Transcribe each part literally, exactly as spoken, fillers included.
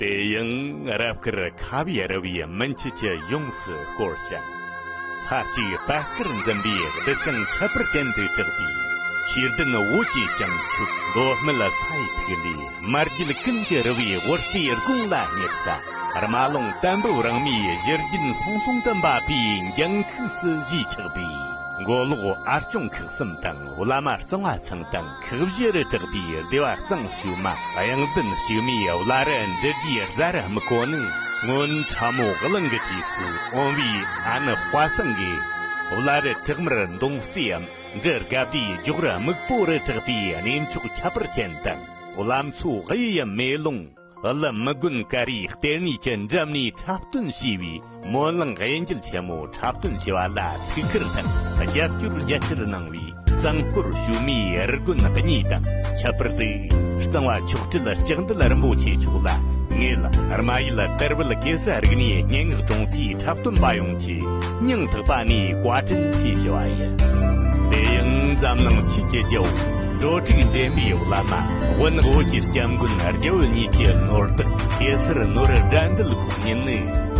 དེ་ཡང་རབ་དཀར་ཁ་བའི་རི་བོའི་མུན་ཆུ་ཆུ་ཡོངས་སུ་བསྐོར་ཞིང་། ལྷ་གཅིག་པད་དཀར་འཛིན་པའི་གདུལ་ཞིང་ཁྱད་པར་ཅན་དུ་གྲགས་པའི་ཤེས་ལྡན་བོད་ཀྱི་བྱང་ཆུབ་མདོ་སྨད་ས་ཡི་ཐིག་ལེ། མར་རྒྱུད་ཀུན་གྱི་རི་བོའི་དབུ་རྩེ་དགུང་ལ་བསྙེགས་ས། རྨ་ཀླུང་དམ་པའི་རང་མོས་ཞི་རྒྱུན་ལྷུང་ལྷུང་དུ་འབབ་པའི་འགྱིང་ཁུགས་སུ་གཞིས་ཆགས་པའི་མགོ་ལོག་ཨ་སྐྱོང་ཁག་གསུམ་དང་བླ་མ་གཙང་བ་ཚང་དང་ཁག་བཞི་རུ་གྲགས་པའི་སྡེ་བ་གཙང་ཕྱུག་མ། གཡང་ལྡན་ཕྱུག་མོའི་བླ་རི་འབྲི་རྒྱུའི་རྫ་རི་སྨུག་པོ་ནི། སྔོན་ཁྲ་མོ་གླིང་གི་དུས་སུ་ཨོམ་བུའི་ཨ་ནི་དཔའ་སེང་གིས་བླ་རི་བྲག་དམར་མདུང་རྩེའམ་འབྲི་དགའ་བདེའི་རྒྱུག་རི་སྨུག་པོ་རུ་གྲགས་པའི་གནས་མཆོག་ཁྱད་པར་ཅན་དང་། བླ་མཚོ་གཡུ་ཡི་མེ་ལོང་། ཀླུ་མི་དགོན་ཀ་རིའི་ལྟེ་གནས་ཀྱི་འགྲམ་ནས་འཁྲབ་སྟོན་བྱས་པའི་སྨོན་གླིང་དབྱིན་ཇི་ཆེན་མོ་འཁྲབ་སྟོན་བྱས་པ་ལ་ཐུགས་ཁུར་དང་རྒྱབ་སྐྱོར་རྒྱ་ཆེར་གནང་བའི་གཙང་སྐོར་ཕྱུག་མོའི་དགོན་གཉིས་དང་། ཁྱད་པར་དུ་གཙང་བ་མཆོག་སྤྲུལ་ལྕགས་མདུད་རིན་པོ་ཆེ་མཆོག་ལ་ངེད་རྨ་ཡུལ་དར་བུ་གེ་སར་རིག་གནས་སྙན་ངག་སྦྱོང་ཚིགས་འཁྲབ་སྟོན་པ་ཡོངས་ཀྱིས་སྙིང་ཐག་པ་ནས་བཀའ་དྲིན་ཆེ་ཞུ་བ་ཡིན། དེ་ཡང་འཛམ་གླིང་ཆོས་ཀྱི་རྒྱལ་པོ་འགྲོ་དྲུག་འདྲེན་པའི་བླ་མ་དབུ་ནག་བོད་ཀྱི་སྐྱབས་མགོན་རྒྱལ་བུ་གཉིས་ཀྱི་ནོར་བདག་གེ་སར་ནོར་བུ་དགྲ་འདུལ་ཁོང་ཉིད་ནི་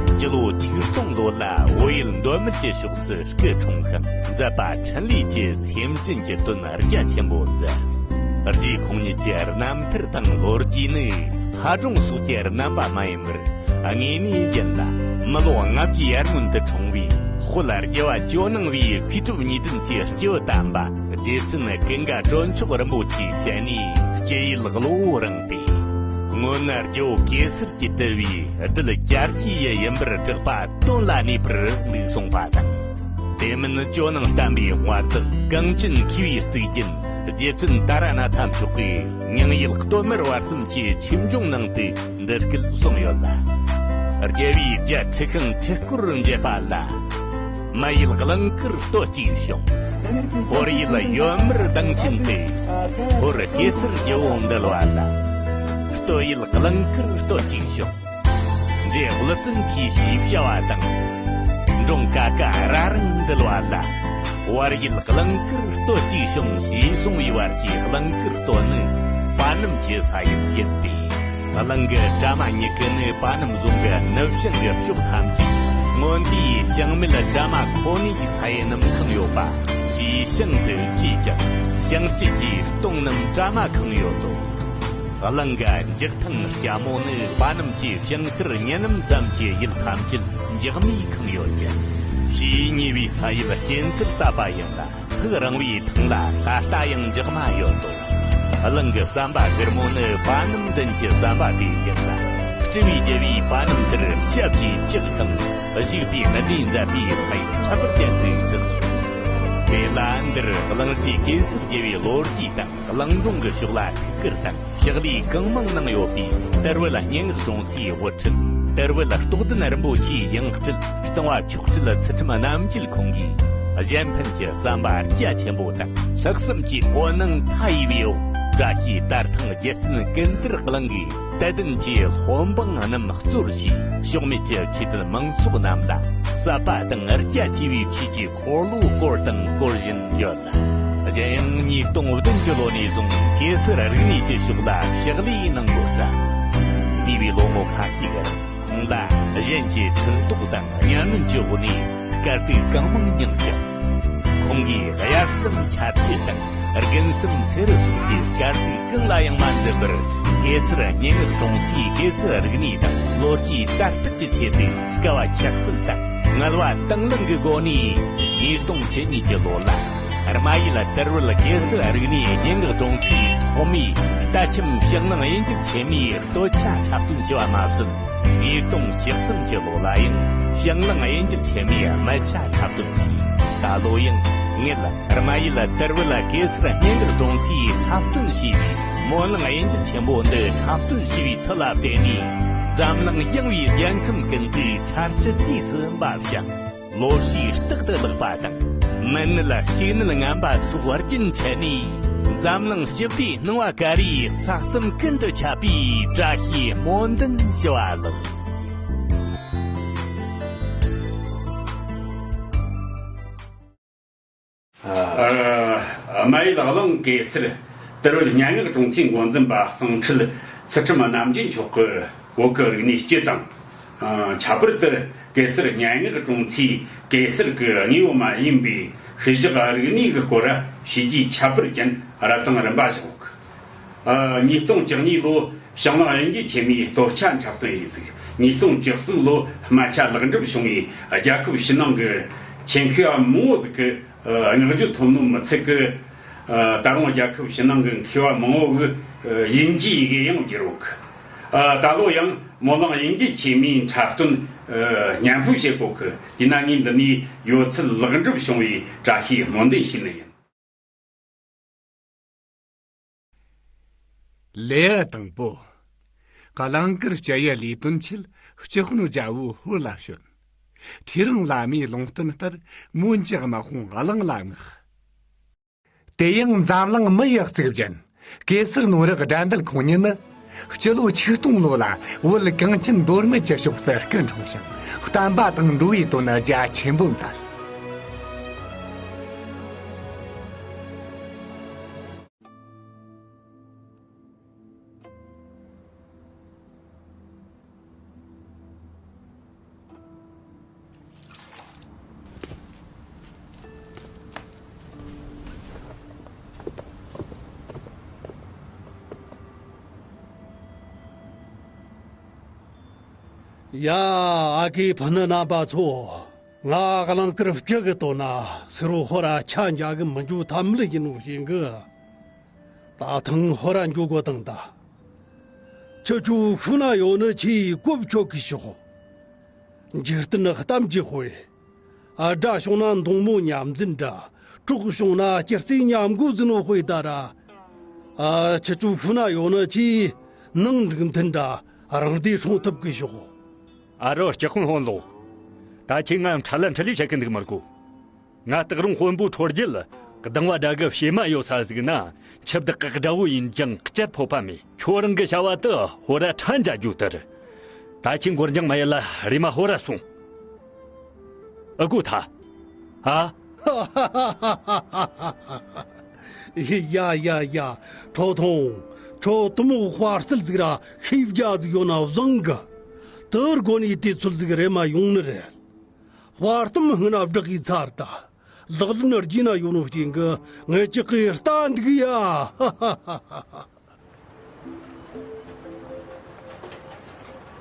སྤྱི་ལོ་ཆིག་སྟོང་ལོ་ལ་བོད་ཡུལ་མདོ་སྨད་ཀྱི་ཕྱོགས་སུ་སྐུ་འཁྲུངས་ཤིང་། མཛད་པ་འཕྲིན་ལས་ཀྱི་སེམས་ཅན་གྱི་དོན་རྒྱ་ཆེན་པོ་མཛད། རྗེ་ཁོང་ཉིད་ཀྱི་རྣམ་ཐར་དང་ལོ་རྒྱུས་ནི་ལྷ་སྒྲུང་སོགས་ཀྱི་རྣམ་པ་མ་ཡིན་པར། དངོས་གནས་ཡིན་ལ། མི་ལོ་ལྔ་བཅུའི་ཡར་སྔོན་དུ་འཁྲུངས་པའི་དཔལ་རྒྱལ་བ་ཇོ་ནང་བའི་མཁས་གྲུབ་གཉིས་ལྡན་གྱི་སྐྱེས་བུ་དམ་པ་རྗེ་བཙུན་ཀུན་དགའ་སྤྲོ་མཆོག་རིན་པོ་ཆེའི་ཞལ་ནས་སྐྱེས་ཡུལ་གློ་བོ་རིང་སྟེ། སྔོན་གྱི་རྒྱལ་བོ་གེ་སར་གྱིས་བཏུལ་བའི་གདུལ་བྱ་རྒྱལ་བྱེད་ཡི་ཡུམ་པར་གྲགས་པ་དོན་ལ་གནས་པར་ལུགས་གསུངས་པ་དང་། དེ་མིན་ཇོ་ནང་བསྟན་པའི་དབང་བདག་གངས་ཅན་མཁས་པའི་གཙུག་རྒྱན་རྗེ་བཙུན་ཏཱ་ར་ནཱ་ཐ་མཆོག་གིས་མྱང་ཡུལ་སྟོད་སྨད་བར་གསུམ་གྱི་ཆོས་འབྱུང་ནང་དུ་འདི་སྐད་གསུངས་ཡོད་ལ། རྒྱལ་བའི་རྒྱལ་ཁྲི་ཤིང་ཁྲི་སྐོར་འབྱེད་པ་ལ། མི་ཡུལ་གླིང་དཀར་སྟོད་གཅིག་བྱུང་། ཧོར་ཡུལ་ཡོན་མར་གདེང་ཆེན་དུ། ཧོར་གེ་སར་རྒྱལ་བོ་འདུལ་བ་ལ། སྟོད་ཡུལ་གླིང་དཀར་སྟོད་གཅིག་བྱུང་། འདྲེ་ཀླུ་བཙན་གྱིས་ཞེས་བྱ་བ་དང་། འབྲོང་ཀ་ཀ་ར་རང་འདུལ་བ་ལ། བར་ཡུལ་གླིང་དཀར་སྟོད་གཅིག་བྱུང་ཞེས་གསུངས་པའི་བར་གྱི་གླིང་དཀར་སྟོད་ནི་པ་སྣམ་གྱི་ས་ཡུལ་ཡིན་ཏེ། གླིང་གི་གྲྭ་མ་ཉིད་ཀྱིས་ནི་པ་སྣམ་རྫོང་གི་ནུབ་བྱང་གི་ཕྱོགས་ཐམས་ཅད་སྔོན་དུས་བྱང་མེད་གྲྭ་མ་ཁོ་ནའི་ས་ཡི་རྣམས་གང་ཡོད་པ་ཞེས་བྱང་དུ་བཅས་ཀྱང་བྱང་དཀྱིལ་གྱི་སྟོང་རྣམས་གྲྭ་མ་གང་ཡོད་དོ། གླིང་གི་འཇག་ཐང་སྐྱ་མོ་ནི་པ་སྣམ་གྱི་བྱང་ཤར་ཉེ་ལམ་ཙམ་གྱི་ཡུལ་ཐམས་ཅད་འཇག་མའི་ཁང་ཡོད་ཅིང་། ཕྱིའི་ཉེ་བའི་ས་ཡུལ་སྐྱེ་འཚར་བཏབ་པ་ཡིན་ལ། ཐག་རིང་བའི་ཐང་ལ་ད་ལྟ་ཡང་འཇག་མ་ཡོད་དོ། གླིང་གི་ཟམ་པ་སྒུར་མོ་ནི་པ་སྣམ་མདུན་གྱི་ཟམ་པ་དེ་ཡིན་ལ། སྤྲུལ་པའི་རྒྱལ་བོས་པ་སྣམ་དེར་ཞབས་ཀྱིས་བཅགས་ཤིང་བཞུགས་པའི་གནས་མཛད་པའི་ས་ཡུལ་ཁྱད་པར་ཅན་དུ་གྲགས་སོ། དེ་ལ་འདིར་གླིང་རྗེ་གེ་སར་རྒྱལ་བའི་ལོ་རྒྱུས་དང་། གླིང་སྒྲུང་གི་ཕྱོགས་ལ་ཐུགས་ཁུར་དང་ཕྱག་ལས་གང་མང་གནང་ཡོད་པའི་དར་བུ་ལ་སྙན་ངག་སྦྱོང་ཚིག་དབུ་ཁྲིད། དར་བུ་ལ་རྟོགས་ལྡན་རིན་པོ་ཆེའི་ཡང་སྤྲུལ་གཙང་བ་མཆོག་སྤྲུལ་ཚུལ་ཁྲིམས་རྣམ་རྒྱལ་ཁོང་གིས་གཞན་ཕན་གྱི་བསམ་པ་རྒྱ་ཆེན་པོ་དང་ལྷག་བསམ་གྱི་འོད་སྣང་མཐའ་ཡས་པའི་འོག་བཀྲ་ཤིས་དར་ཐང་རྒྱལ་བསྟན་ཀུན་དར་གླིང་གི་དད་ལྡན་གྱི་སློབ་འབངས་རྣམས་གཙོར་བྱས་ཕྱོགས་མེད་ཀྱི་ཆོས་དད་མང་ཚོགས་རྣམས་ལ་ཟབ་པ་དང་རྒྱ་ཆེ་བའི་ཆོས་ཀྱི་འཁོར་ལོ་བསྐོར་དང་བསྐོར་བཞིན་ཡོད། གཞན་ཡང་ཉིས་སྟོང་བདུན་གྱི་ལོ་ནས་བཟུང་གེ་སར་རིག་གནས་ཀྱི་ཕྱོགས་ལ་ཕྱག་ལས་གནང་དགོས་ལ། འདས་པའི་ལོ་ངོ་ཁ་ཤས་ཀྱི་རིང་ཁོང་ལ་གཞན་གྱི་ཕྲག་དོག་དང་གཉའ་གནོན་གྱི་འོག་ནས་དཀའ་སྡུག་གང་མང་མྱངས་ཤིང་། ཁོང་གིས་དབྱར་གསུམ་ཆར་ཆུ་དང་དགུན་གསུམ་སེ་རུ་སོགས་ཀྱི་དཀའ་སྡུག་གང་ལ་ཡང་མ་འཛེམས་པར་གེ་སར་སྙན་ངག་སྦྱོང་ཚིག་གེ་སར་རིག་གནས་དང་ལོ་རྒྱུས་དར་སྤེལ་གྱི་ཆེད་དུ་དཀའ་བ་འཁྱག་སེལ་དང་ངལ་བ་དང་བླངས་ཀྱི་སྒོ་ནས་ཉིས་སྟོང་བཅུ་གཉིས་ཀྱི་ལོ་ལ། རྨ་ཡུལ་དར་བུ་གེ་སར་རིག་གནས་སྙན་ངག་སྦྱོང་ཚིག་ཐོག་མའི་རྟ་ཁྱིམ་ཞང་གླིང་དབྱིན་ཇི་ཆེན་མོའི་སྟོད་ཆ་འཁྲབ་སྟོན་བྱས་པ་མ་ཟད། ཉིས་སྟོང་བཅུ་གསུམ་གྱི་ལོ་ལ་ཡང་ཞང་གླིང་དབྱིན་ཇི་ཆེན་མོའི་སྨད་ཆ་འཁྲབ་སྟོན་བྱས། ད་ལོ་ཡང་ངེད་རྨ་ཡུལ་དར་བུ་གེ་སར་སྙན་ངག་སྦྱོང་ཚིག་འཁྲབ་སྟོན་བྱས་པའི་སྨོན་ལམ་དབྱིན་ཇི་ཆེན་པོ་འདི་འཁྲབ་སྟོན་བྱས་པའི་མཐུ་ལ་བརྟེན་ནས་འཛམ་གླིང་ཡངས་པའི་རྒྱལ་ཁམས་ཀུན་ཏུ་འཆར་ཅན་དུས་སུ་འབབ་ཞིང་། ལོ་ཕྱུགས་རྟག་ཏུ་ལེགས་པ་དང་། མི་ནད་ཕྱུགས་ནད་ངན་པ་སོགས་རྒྱུན་ཆད་ནས་འཛམ་གླིང་ཞི་བདེའི་སྣང་བ་ག་རེའི་ས་གསུམ་ཀུན་ཏུ་ཁྱབ་པའི་བཀྲ་ཤིས་སྨོན་འདུན་ཞུ་བ་ལགས། ཨ། རྨ་ཡུལ་གླིང་གེ་སར་དར་བུ་སྙན་ངག་སྦྱོང་ཚིག་འགོ་འཛིན་པ་གཙང་ཁྲིད་ཚུལ་ཁྲིམས་རྣམ་རྒྱལ་མཆོག་གིས། བོད་ཀྱི་རིག་གནས་སྤྱི་དང་། ཨ། ཁྱད་པར་དུ་གེ་སར་སྙན་ངག་གི་གྲོང་ཚོའི་གེ་སར་གྱི་དངོས་པོ་མ་ཡིན་པའི་ཤུལ་བཞག་རིག་གནས་ཀྱི་སྐོར་བྱས་རྗེས་ཁྱད་པར་ཅན་རབ་དང་རིམ་པ་བཞག་ཡོད། ཨ། ཉིས་སྟོང་བཅུ་གཉིས་ལོ་ཞང་ལང་དབྱིན་སྐད་ཆེན་མོའི་སྟོབས་ཆ་འཁྲབ་སྟོན་ཡིན་ཟིག། ཉིས་སྟོང་བཅུ་གསུམ་ལོ་སྨད་ཆ་ལེགས་འགྲུབ་བྱུང་བའི་རྒྱལ་ཁབ་ཕྱི་ནང་གི་ཆེད་མཁས་པ་མང་བོ་ཟིག་གིས། ཨ། བསྔགས་བརྗོད་ཐོབ་ནོ་མི་ཚད་ཀྱི། ཨ། ད་རུང་རྒྱལ་ཁབ་ཕྱི་ནང་གི་མཁས་པ་མང་བོ་གིས། ཨ། དབྱིན་ཇིའི་ཡི་གེ་ཡང་བསྒྱུར་ཡོད། ཨ། ད་ལོ་ཡང་སྨོན་ལམ་དབྱིན་སྐད་ཆེན་མོའི་འཁྲབ་སྟོན། ཨ། སྙན་ཞུ་བྱེད་གོ་གི། དེས་ན་ངས་འདི་ནས་ཡོད་ཚད་ལེགས་འགྲུབ་བྱུང་བའི་བཀྲ་ཤིས་སྨོན་འདུན་ཞུས་ནི་ཡིན། ལེའུ་དང་པོ། གླིང་དཀར་སྤྱི་ཡི་ལས་དོན་ཆེད་སྤྱི་དཔོན་རྒྱལ་པོའི་ཧོར་ལ་བྱོན། ཐེའུ་རང་བླ་མའི་ལུང་བསྟན་ལྟར་མོན་གྱི་དམག་དཔུང་གླིང་ལ་མངགས། དེ་ཡང་འཛམ་གླིང་མི་ཡི་གཙུག་རྒྱན་གེ་སར་ནོར་བུ་དགྲ་འདུལ་ཁོང་ཉིད་ནི། སྤྱི་ལོ་ཆིག་སྟོང་ལོ་ལ་བོད་གངས་ཅན་མདོ་སྨད་ཀྱི་ཕྱོགས་སུ་སྐུ་འཁྲུངས་ཤིང་། བསྟན་པ་དང་འགྲོ་བའི་དོན་རྒྱ་ཆེན་པོ་མཛད། ཡ། ཨ་ཁུ་ཕུ་ནུ་རྣམ་པ་ཚོ། ང་གླིང་དཀར་སྤྱི་གི་དོན་ན་སེར་བོ་ཧོར་ར་ཆ་འཇལ་གི་མི་འཇུག་ཐབས་མེད་ཡིན་ནོ་ཞིག་གི། ད་ཐེངས་ཧོར་ར་འགྱོ་དགོས་དང་ད། ཁྱེད་ཆོ་ཤུལ་ན་ཡོད་ནི་ཆེས་གོ་ཆོད་གི་ཤོག། འཇིག་རྟེན་གཏམ་གྱི་དཔེ། ཨ། དགྲ་བྱུང་ན་མདུང་མོ་མཉམ་འཛིན་འདྲ། གྲོགས་བྱུང་ན་སྐྱི་རྩེ་མཉམ་འགུལ་ཟེར་ནོ་དཔེ་ལྟར། ཨ། ཁྱེད་ཆོ་ཤུལ་ན་ཡོད་ནི་ཆེས་ནང་འགྲིག་མཐུན་འདྲ། རང་བདེ་སྲུང་ཐུབ་གི་ཤོག། ཨ་རོ། སྤྱི་དཔོན་དཔོན་སློབ། ད་ཁྱེད་ང་ཁྲ་ལ་ཁྲི་ལས་བཤད་གི་འདུག་མི་དགོས། ང་སྟག་རོང་དཔོན་པོ་ཁྲོ་རྒྱལ་གདིང་བ་དགྲ་གི་བྱེ་མ་ཡོད་ས་ཟིག་ན་འཆི་བདག་གི་དགྲ་བོ་ཡིན་ཀྱང་སྐྱབས་ཕོད་པ་མེད། ཁྱོད་རང་གི་བྱ་བ་དེ་ཧོར་ར་ཁྲ་འཇལ་རྒྱུ་དེ་རེད། ད་ཁྱེད་འགོར་འགྱངས་མ་ཡེད་ལ་རེམ་མ་ཧོར་ར་སོང་། ཨ་ཁུ་ཐ། ཨ། ཡ་ཡ་ཡ། ཁྲོ་ཐུང་། ཁྱོད་དེ་མོ་དཔའ་རྩལ་ཟིག་ར་ཤེས་རྒྱ་ཟིག་ཡོད་ན་བཟང་གི། དེར་དགོན་ནས་དེ་ཚོད་ཟིག་རེམ་མ་ཡོང་ནི་རེད། དཔའ་གཏམ་སྔོན་ན་བསྒྲགས་ཡི་ཚར་ད། ལག་ལེན་རྒྱུད་ན་ཡོད་ནོ་རྐྱེན་གྱིས་ངས་ཅི་གི་ལྟ་འདུག་ཡ། ཡ། ལྷོ་སྒོ་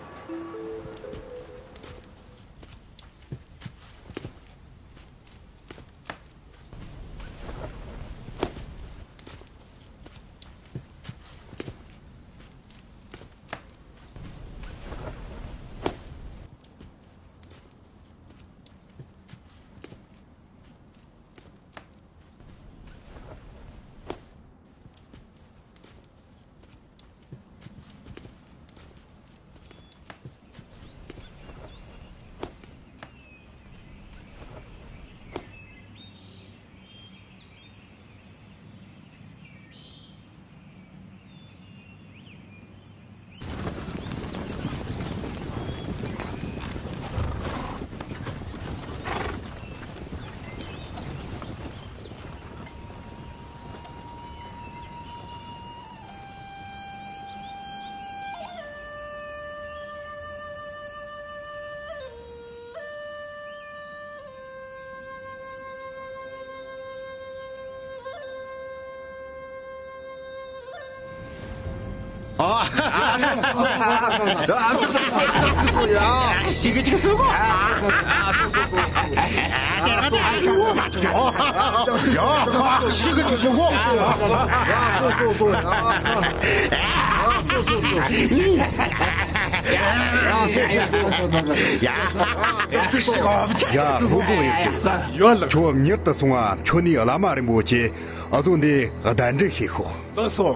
ཡོད་གི། ཡོད་ལགས། ཁྱོད་མྱུར་དུ་སོང་ང་ཁྱོད་ནི་བླ་མ་རིན་པོ་ཆེ་ཨ་ཟོ་འདི་གདན་འདྲེན་ཞིག་ཤོག། ལགས་སོ།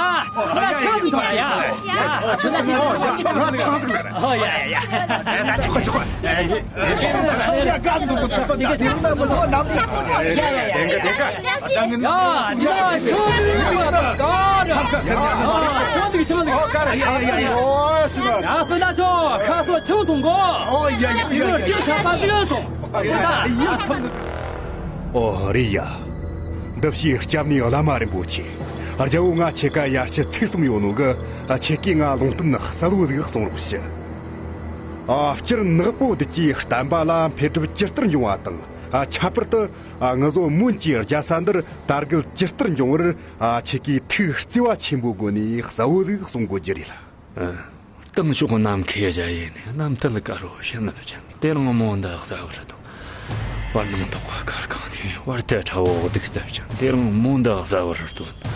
ཁྱོད་ཆང་འཐུང་ཡ། ཡ། ཁྱོད་ཆང་འཐུང་། ཨོ་ཡ་ཡ་ཡ། ད་ཆོག་གི་ཆོག་གི། ཨོ་རེད་ཡ། འདི་ཕྱིའི་སྐྱབས་གནས་བླ་མ་རིན་པོ་ཆེ། རྒྱལ་བོ་ང་ཁྱེད་ཀ་ཡར་ཞུ་ཚིག་གསུམ་ཡོད་ནོ་གི། ཁྱེད་ཀྱིས་ང་ལུང་བསྟན་གསལ་བོ་ཟིག་གསུང་རོགས་ཞུ། ཨ། སྤྱིར་ནག་པོ་བདུད་ཀྱི་བསྟན་པ་ལ་འཕེལ་གྲིབ་ཇི་ལྟར་འབྱུང་བ་དང་། ཨ། ཁྱད་པར་དུ། ཨ། ང་ཚོ་མོན་གྱི་རྒྱལ་ས་འདིར་དར་རྒུད་ཇི་ལྟར་འབྱུང་བར། ཨ། ཁྱེད་ཀྱིས་ཐུགས་བརྩེ་བ་ཆེན་པོའི་སྒོ་ནས་གསལ་བོ་ཟིག་གསུང་དགོས་རྒྱུ་རེད། ཨ། སྟེང་ཕྱོགས་ནམ་མཁའི་གཞལ་ཡས་ནས། གནམ་དཔྱིད་དཀར་པོ་ཕྱི་ནུབ་ཅན། དེ་རིང་མོ་འདི་གསལ་བར་སྟོན། བར་སྣང་ཐོག་ཁ་དཀར་གང་ནས། བར་དོ་ཁྲ་བོ་གདུགས་རྩུབ་ཅན། དེ་རིང་མོ་འདི་གསལ་བར་སྟོན།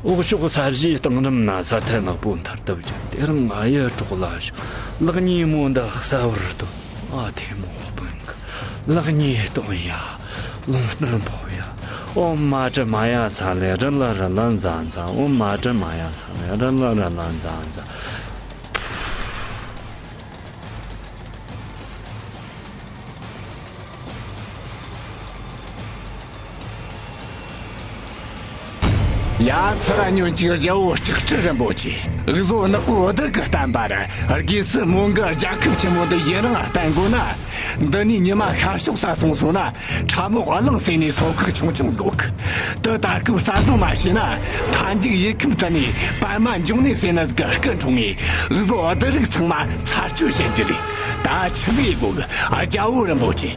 འོག་ཕྱོགས་ས་གཞིའི་གཏིང་རིམ་ན། ས་མཐའི་ནག་པོ་མཐར་ཐུག་ཅན། དེ་རིང་ཨ་ཡུ་གྲོགས་ལ་ཞོག། ལེགས་ཉེས་མོ་འདི་གསལ་བར་སྟོན། ཨ་ཐེ་མོ་སྤུན་གྱི་ལེགས་ཉེས་སྟོན་ཡ། ལུང་བསྟན་ཕོག་ཡ། ཨོཾ་མ་ཏྲི་མ་ཡ་ས་ལེ་རི་ལ་རི་ལ་ཛ་ཛ། ཨོཾ་མ་ཏྲི་མ་ཡ་ས་ལེ་རི་ལ་རི་ལ་ཛ་ཛ། ཡ། ཚུར་ར་ཉོན་ཅིག། རྒྱལ་བོ་ལྕགས་ཁྲི་རིན་པོ་ཆེ། གཟོད་ནག་པོ་བདུད་ཀྱི་བསྟན་པར། དགོས་སུ་མོན་གྱི་རྒྱལ་ཁབ་ཆེན་མོ་འདི་ཡུན་རིང་བརྟན་དགོས་ན། འདི་ནས་ཉི་མ་ཤར་ཕྱོགས་ས་སོང་སོང་ན། ཁྲ་མོ་གླིང་ཟེར་ནས་སོ་ཁག་ཆུང་ཆུང་ཟིག་ཡོད་གི། དེ་ད་སྐབས་གསར་བཟོ་མ་བྱས་ན། མཐའ་མཇུག་ཡུལ་ཁམས་དེ་ནས་པདྨ་འབྱུང་གནས་ཟེར་ནི་ཟིག་གི་སྐུ་འཁྲུངས་ངེ། གཟོད་བདུད་རིགས་ཚང་མ་ཚར་གཅོད་བྱེད་རྒྱུ་རེད། ད་ཆི་ཟིག་ཡེད་དགོས་གི། རྒྱལ་བོ་རིན་པོ་ཆེ།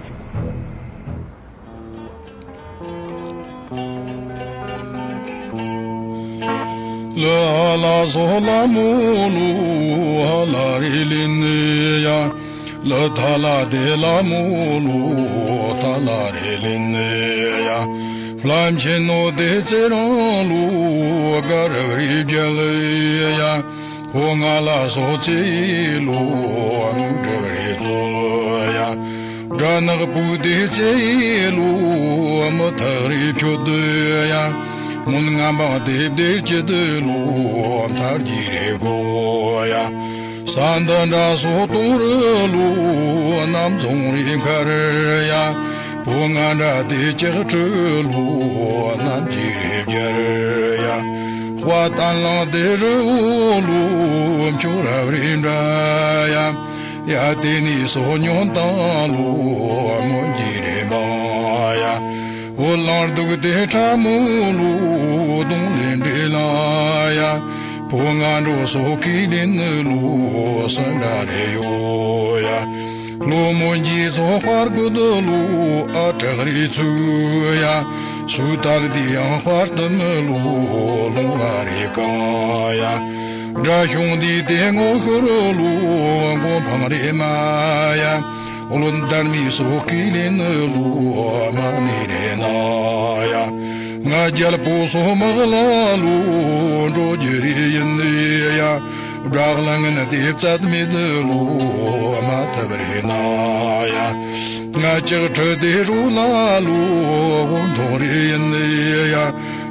ལ་ལ་སོ་ལ་མོ་ལོ་ལ་རེ་ལེ་ནི་ཡ། ལ་ཐ་ལ་དེ་ལ་མོ་ལོ་ཐ་ལ་རེ་ལེ་ནི་ཡ། ལམ་ཆེན་ནོ་དེ་ཚེ་རང་ལོ་ག་རབ་རེ་བརྒྱ་ལི་ཡ། ཧོ་ང་ལ་སོ་ཚེ་ལོ་མུ་གྲབ་རེ་ཚོ་ཡ། དགྲ་ནག་པོ་དེ་ཚེ་ལོ་མུ་ཐག་རེ་ཁྱོད་དུ་ཡ། མུན་ང་མང་དེ་བདེ་སྐྱིད་ལོ་མཐར་གྱིས་རེ་གོ་ཡ། ས་འདི་འདྲ་སོ་དུང་རི་ལོ་གནམ་རྫོང་རེ་མཁར་ཡ། བུ་ང་འདྲ་དེ་ལྕགས་ཁྲི་ལོ་གནམ་གྱི་རེ་བརྒྱར་ཡ། དཔའ་བརྟན་ལང་དེ་རི་བོ་ལོ་མཆོག་རབ་རེ་འདྲ་ཡ། ཡ་དེ་ནས་སོ་ཉོན་དང་ལོ་མོན་གྱི་རེ་མང་ཡ། འོ་ལང་སྡུག་དེ་ཁྲ་མོ་ལོ་གདོང་ལེན་འདྲེ་ལ་ཡ། བུ་ང་འགྲོ་སོ་ཁས་ལེན་ལོ་སུ་འདྲ་རེ་ཡོད་ཡ། ལོ་མོ་འཇིགས་སོ་དཔའ་རྒོད་ལོ་ཨ་དྲག་རེ་ཚུགས་ཡ། སུ་ལྟར་དེ་ཡང་དཔའ་གཏུམ་ལོ་ལུང་ལ་རེ་གང་ཡ། དགྲ་གཤོང་འདི་དེ་ངོ་ཤོར་ལོ་མགོ་འཕང་རེ་མ་ཡ། བློན་དར་མའི་སོ་ཁས་ལེན་ལོ་མ་ནི་རེ་ན་ཡ། ང་རྒྱལ་པོ་སོ་དམག་ལ་ལོ་འགྲོ་རྒྱུ་རེ་ཡིན་ཡ། དགྲ་ལ་ངན་དེ་བཙལ་མེད་ལོ་མ་ཐབས་རེ་ན་ཡ། ང་ལྕགས་ཁྲི་དེ་རུ་ལ་ལོ་འོ་མདོ་རེ་ཡིན་ཡ།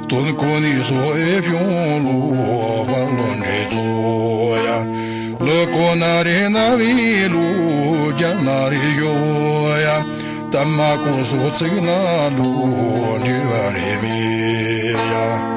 དོན་གོ་ནི་སོ་ཨེ་བྱུང་ལོ་བ་ལོ་འདྲེ་ཚོ་ཡ། ལོ་གོ་ན་རེ་ན་བའི་ལོ་རྒྱ་ན་རེ་ཡོ་ཡ། ཏ་མ་གོ་སོ་ཚིག་ན་ལོ་འདྲེ་བ་རེ་མེ་ཡ།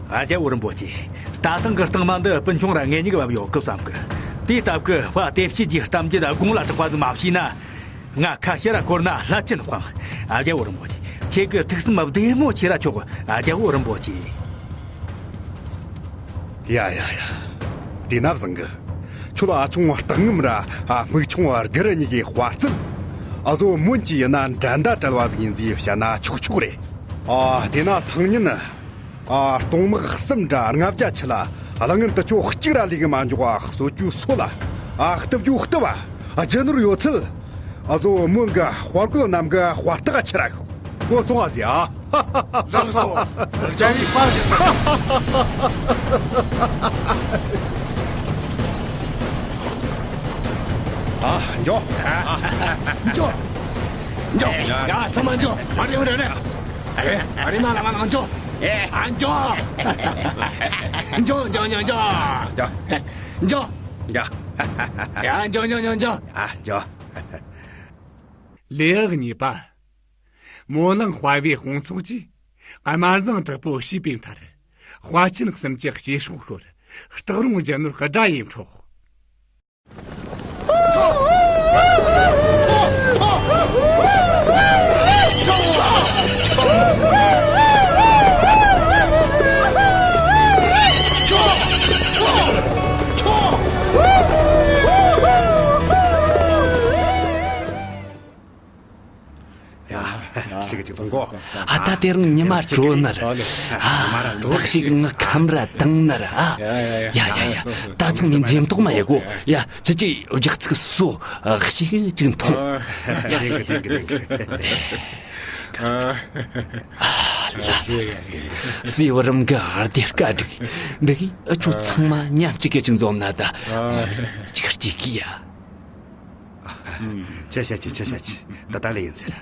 ཨ། རྒྱལ་བོ་རིན་པོ་ཆེ། ད་ཐེངས་ཀྱི་རྟིང་མ་འདི་སྤུན་ཆུང་ར་ངེད་གཉིས་ཀྱིས་བབས་ཡོད་གི་བསམ་གི། དེའི་སྟབས་ཀྱིས་དཔའ་དེ་བྱས་ཀྱི་གཏམ་རྒྱུད་དགུང་ལ་གྲགས་པ་ཟིག་མ་བྱས་ན། ང་ཁ་ཕྱིར་ར་བསྐོར་ན་སླད་ཕྱིན་སྤང་། ཨ། རྒྱལ་བོ་རིན་པོ་ཆེ། ཁྱེད་ཀྱི་ཐུགས་བསམ་བདེ་མོ་བྱས་ར་ཆོག། ཨ། རྒྱལ་བོ་རིན་པོ་ཆེ། ཡ་ཡ་ཡ། དེ་ན་བཟང་གི། ཁྱོད་ཨ་ཆུང་བ་སྟག་ངམ་ར། ཨ། སྨུག་ཆུང་བ་སྒུར་ར་གཉིས་ཀྱི་དཔའ་རྩལ། ཨ་ཟོ་མོན་གྱི་ཡིན་ན་འགྲན་ཟླ་བྲལ་བ་ཟིག་ཡིན་ཟེར་བཤད་ན་ཆོག་ཆོག་རེད། ཨ། དེ་ན་སང་ཉིན། ཨ། གཏོང་དམག་གསུམ་དྲ་ལྔ་བརྒྱ་ཆེ་ལ། གླ་རྔན་དུ་ཅོ་གཅིག་ར་ལས་གི་མ་འཇོག་ག་གསོད་རྒྱུ་གསོད་ལ། ཨ། གཏུབ་རྒྱུ་གཏུབ་བ། རྒྱུ་ནོར་ཡོད་ཚད། ཨ་ཟོ་མོན་གི་དཔའ་རྒོད་རྣམས་གི་དཔའ་རྟགས་ཆེ་ར་ཤོག། གོ་སོང་ཨ་ཟེ་ཨ། ལགས་སོ། རྒྱལ་བའི་དཔའ་ཞིག། ཨ། འགྱོ། འགྱོ། འགྱོ། ཡ། ཚང་མ་འགྱོ། མ་རེད་མ་རེད། ཨ་རེ། ཨ་རེ། ན་ལ་མ་ནང་འགྱོ། ཨ། འགྱོ། འགྱོ་འགྱོ་འགྱོ་འགྱོ། འགྱོ། འགྱོ། ཡ། འགྱོ་འགྱོ་འགྱོ་འགྱོ། ཡ། འགྱོ། ལེའུ་གཉིས་པ། སྨོན་གླིང་དཔའ་བོའི་དཔུང་ཚོགས་ཀྱིས་དམར་ཟངས་དྲག་པོ་བྱིས་པའི་མཐར། དཔའ་ཆེན་གསུམ་གྱི་སྐྱེ་སྲོག་ཤོར། སྟག་རོང་རྒྱུ་ནོར་དགྲ་ཡི་འཕྲོག། ཡ། ཞིག་གཅིག་གཏོང་གོ། ཨ། ད་དེ་རིང་ཉི་མ་དྲོ་ནར། ཨ། ད་ཞིག་ང་ཁམས་ར་དྭངས་ནར། ཨ། ཡ་ཡ་ཡ། ད་ཚང་མས་འཇེམ་ཏོག་མ་ཡེ་གོ། ཡ། ཁྱེད་ཀྱིས་རྒྱག་ཚིག་སོ། ཨ། ཞིག་གཅིག་འཐུང་། ཨ། ལ་ལ། སྲིད་བུ་རམ་གི་ཨར་དེ་སྐད་འདུག་འདི་གིས་ཁྱོད་ཚང་མ་མཉམ་གཅིག་གི་གཅིག་འཛོམས་ན་ད། ཅིག་གཅིག་གི་ཡ། ཆ་ཤ་ཆི། ཆ་ཤ་ཆི། ད་ད་ལེ་ཡིན་ཟེར།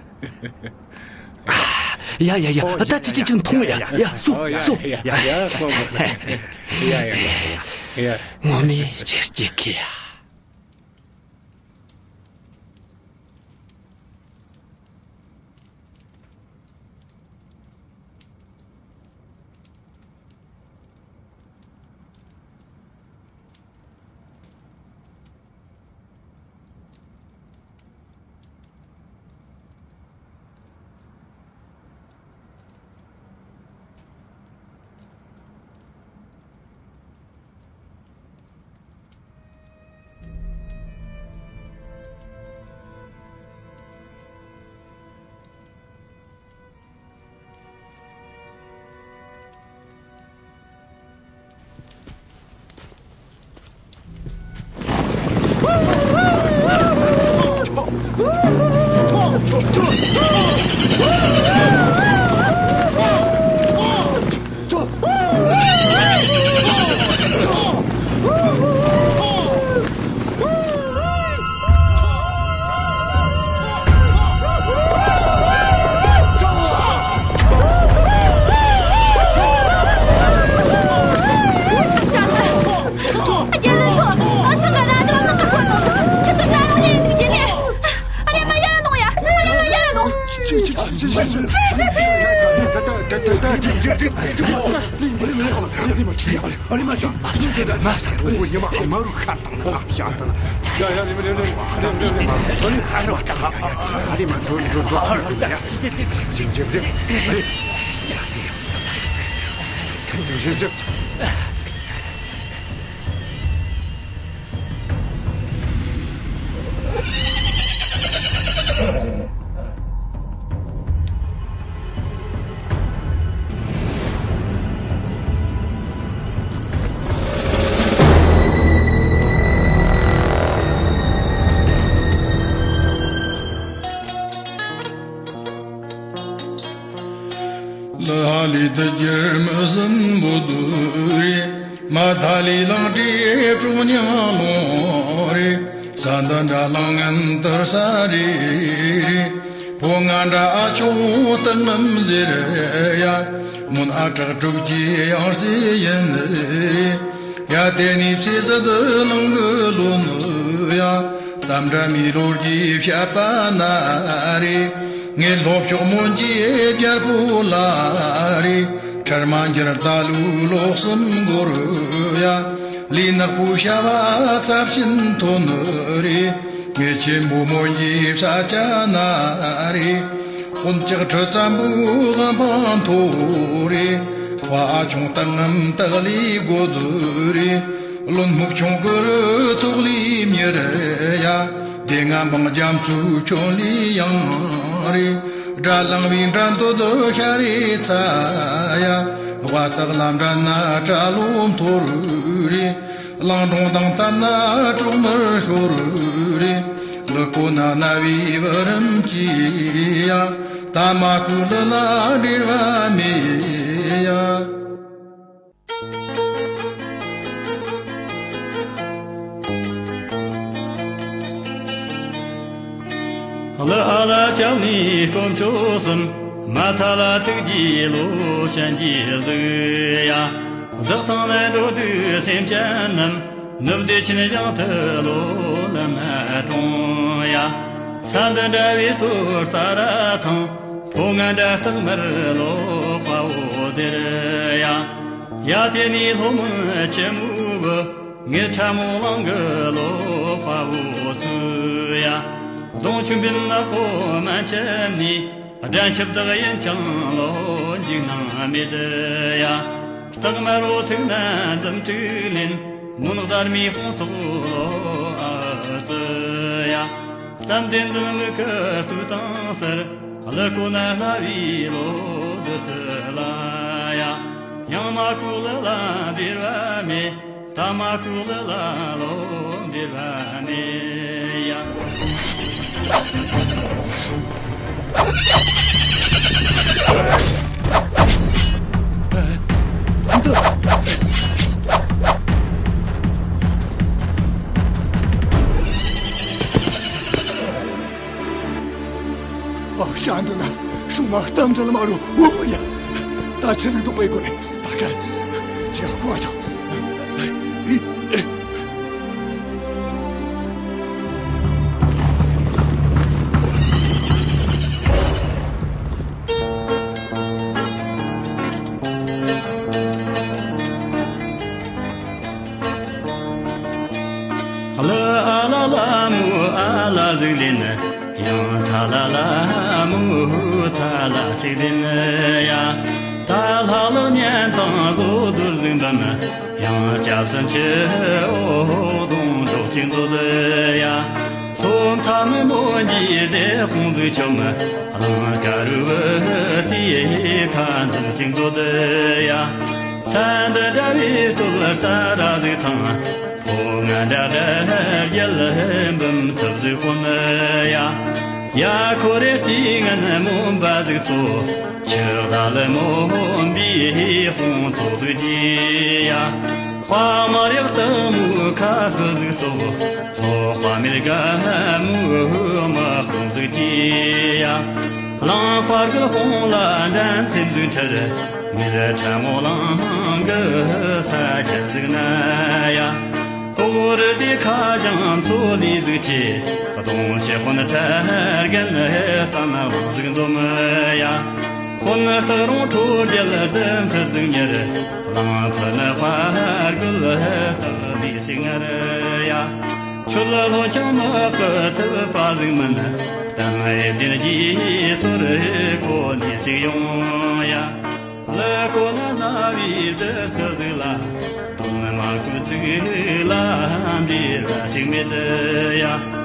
ཡ་ཡ་ཡ། ད་ཅི་ཅི་ཅིག་འཐུང་ཡ། ཡ། སོ་སོ། ཡ་ཡ་ཡ། ངོ་མས་ཅིག་གཅིག་གི་ཡ། ལ་ཧ་ལི་དུ་གྱུར་མི་ཟིན་བུ་དུ་རེ། མ་ཐ་ལི་ལང་ཏི་ཀྲུང་ཉང་ལོང་རེ། ས་འདི་འདྲ་ལང་ངན་དར་ས་རེ་རེ། ཕོ་ང་འདྲ་ཨ་ཆུང་སྟག་ནམ་ཟེར་ཡ། མུན་ཨ་བྲག་དྲུག་གི་ཡང་རྩེ་ཡིན་རེ། ཡ་དེ་ནི་ཚེ་ཟད་ལང་གི་ལོ་ནི་ཡ། གཏམ་འདྲ་མི་ལོར་གྱི་བཤད་པ་ན་རེ། ངའི་ལྷོ་ཕྱོགས་མོན་གྱི་རྒྱལ་པོ་ལ་རེ། ཁྲར་མ་འགྱུར་ད་ལུ་ལོག་སུམ་འགོར་ཡ། ལུས་ནག་པོ་ཤ་བ་ཚབས་ཆེན་ཐོན་ནི་རེད། ངེད་ཆེན་པོ་མོན་གྱི་ས་ཆ་ན་རེད། དཔོན་ལྕགས་ཁྲི་བཙན་པོའི་དབང་པང་མཐོ་རེད། དཔའ་ཆུང་སྟག་རྔམ་སྟག་ལས་རྒོད་རེད། བློན་སྨུག་ཆུང་གུ་རུ་ཐོག་ལས་མྱུར་ཡ། སྡེ་ལྔ་འབངས་རྒྱ་མཚོའི་ཁྱོན་ལས་ཡང་རེད། དགྲ་ལངས་པའི་འགྲན་སྟོད་ཤ་རེ་ཚ་ཡ། དབའ་སྟག་ལམ་འགྲན་ན་གྲ་ལོ་མཐོ་རུ་རེད། གླང་སྒྲུང་དང་བསྟན་ན་གྲོག་མར་ཤོར་རེད། ལུ་གོ་ན་ན་བའི་བུ་རམ་གྱི་ཡ། ད་མ་ཀུ་ལི་ལ་འབྲེལ་བ་མེད་ཡ། ལ་ཨ་ལ་ལྕགས་ནི་དཀོན་མཆོག་གསུམ། མ་ཐ་ལ་ཐུགས་རྗེ་ལོ་ཅན་གྱི་གཟུགས་ཡ། བདག་དང་ལས་འགྲོ་དུས་སེམས་ཅན་རྣམས། ནུབ་སྡེ་ཆེན་བཞིན་དུ་ལོ་ལ་མ་གྲོང་ཡ། ས་འདི་འདྲ་བའི་སྟོད་རྩ་ར་ཐང་། ཕོ་ང་འདྲ་སྟག་དམར་ལོ་དཔའ་བོ་ཟེར་ཡ། ཡ་དེ་ནི་ལྷོ་མོན་ཆེན་མོའི་བུ། ངེད་ཁྲ་མོ་གླང་གི་ལོ་དཔའ་བོ་ཚུ་ཡ། གདོང་ཆུ་འབིན་ནག་པོ་མན་ཆད་ནི། སྒྲ་འཆབ་དག་ཡན་ཆང་ལོ་འཇིགས་སྣང་མེད་ཡ། སྟག་དམར་རོ་ཐུག་ན་འཛུམ་དྲུག་ལེན། མུན་ནག་དར་མའི་དཔུང་ཚོགས་ལོ་ཨ་ཙི་ཡ། བསམ་གཏན་འཛིན་མི་ཁ་སྟུག་དང་སར། ལུ་གོ་ན་སྔ་བའི་ལོ་དུ་སི་ལ་ཡ། ཡང་མ་ཀུ་ལི་ལ་འབྲེལ་བ་མེད། ད་མ་ཀུ་ལི་ལ་ལོ་འབྲེལ་བ་མེད་ཡ། ཨ། ཤ་འདི་ན་སྲུང་མ་གཏམ་འདྲ་ལ་མ་རུ་འོ་ཡ། ད་ཆི་ཟིག་འདུག་པའི་གོ་ནས། ད་ག་ཅི་ཡང་གོ་ཆོག་ལ་ཨ་ལ་ལ་མོ་ཨ་ལ་ཟིག་ལེན། ཡང་ཐ་ལ་ལ་མོ་ཐ་ལ་ཅིག་ལེན་ཡ། ད་ལྷ་ལ་གཉན་དང་ལོ་དུར་ཟིག་འབམ། ཡང་སྐྱབས་སུ་མཆི་འོ་གདོང་འཇོག་ཅིག་མཛོད་ཡ། ལྷོ་མཐའ་མི་མོ་འཇིགས་དེ་ཁོང་དུ་བཅོམ། གླང་དཀར་རུ་བུ་དེའི་ཁ་འཛིན་ཅིག་མཛོད་ཡ། ས་འདི་འདྲ་བའི་སྟོད་རྩ་ར་ཟིག་ཐང་། ཕོ་ང་འདྲ་འདྲ་རྒྱལ་འབུམ་ཐུབ་ཟིག་དཔོན་ཡ། ཡ་ཁོ་རེ་སྟེ་ངན་མོན་པ་ཟིག་ཚོ། ཆུ་ཟླ་ལ་མོན་པའི་དཔུང་ཚོགས་ཟིག་གྱིས་ཡ། དཔའ་དམར་ཡག་སྟག་མོའི་ཁ་ཁུ་ཟིག་ཚོ། ལྷོ་དཔའ་མེད་དགའ་མོའི་དམག་དཔུང་ཟིག་གྱིས་ཡ། གླང་དཔའ་རྒོད་དཔུང་ལ་འགྲན་སེམས་ཟིག་འཁྲིར། མི་ལ་ཁྲ་མོ་གླང་གི་ས་ཆ་ཟིག་ན་ཡ། ལྟོ་རི་དེ་ཁ་བྱང་མཚོ་ལས་ཟིག་ཆེ། གདོང་ཆེ་དཔོན་ཁྲ་རྒན་རྩ་ན་ལོག་ཟིག་འཛོམས་ཡ། དཔོན་སྟག་རོང་ཁྲོ་རྒྱལ་དུ་ཕུ་ཟིག་ཉེར། གླང་ཕུ་ནི་དཔའ་རྒོད་སྟག་ལས་ཅིག་ངར་ཡ། ཁྱོད་ལ་ལྷོ་ཆང་མི་ཕུ་ཐུབ་པ་ཟིག་མིན། གཏམ་ཨེ་བདེན་གྱི་སོར་གོ་ནས་ཅིག་ཡོང་ཡ། ལ་གོ་ན་ན་བའི་དུ་སུ་ཟིག་ལ། དོན་མ་ཁུ་ཚིག་ལ་འདི་ར་ཅིག་མེད་ཡ།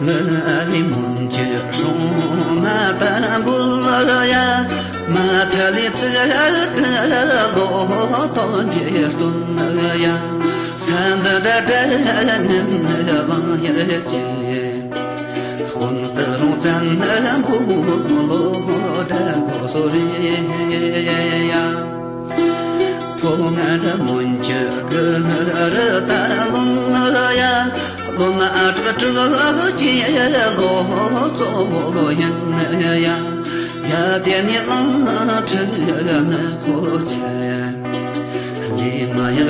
ལི་ཨ་ལི་མུན་གྱི་སྲུང་མ་དམ་བུ་ལ་ཡ། མ་ཐ་ལི་ཙི་ག་ལོ་ཏོ་འདྲེ་སྟོན་ཡ། ས་འདི་འདྲ་འདྲ་ངན་ལང་ཡར་གྱི། དཔོན་ཏི་རོང་བཙན་ནི་མགོ་ལོ་འདྲ་མགོ་སོ་རེ་ཡ། ཕོ་ང་འདྲ་མོན་གྱི་གི་རི་ད་ལོན་ཡ། ལོན་ཨ་ཀྲི་ཀྲི་ཀྱི་ལོ་ཙོ་ཡིན་ཡ། ཡ་དེ་ནི་ལང་ཁྲི་ནི་ཁོ་ཅི། ལི་མ་ཡ་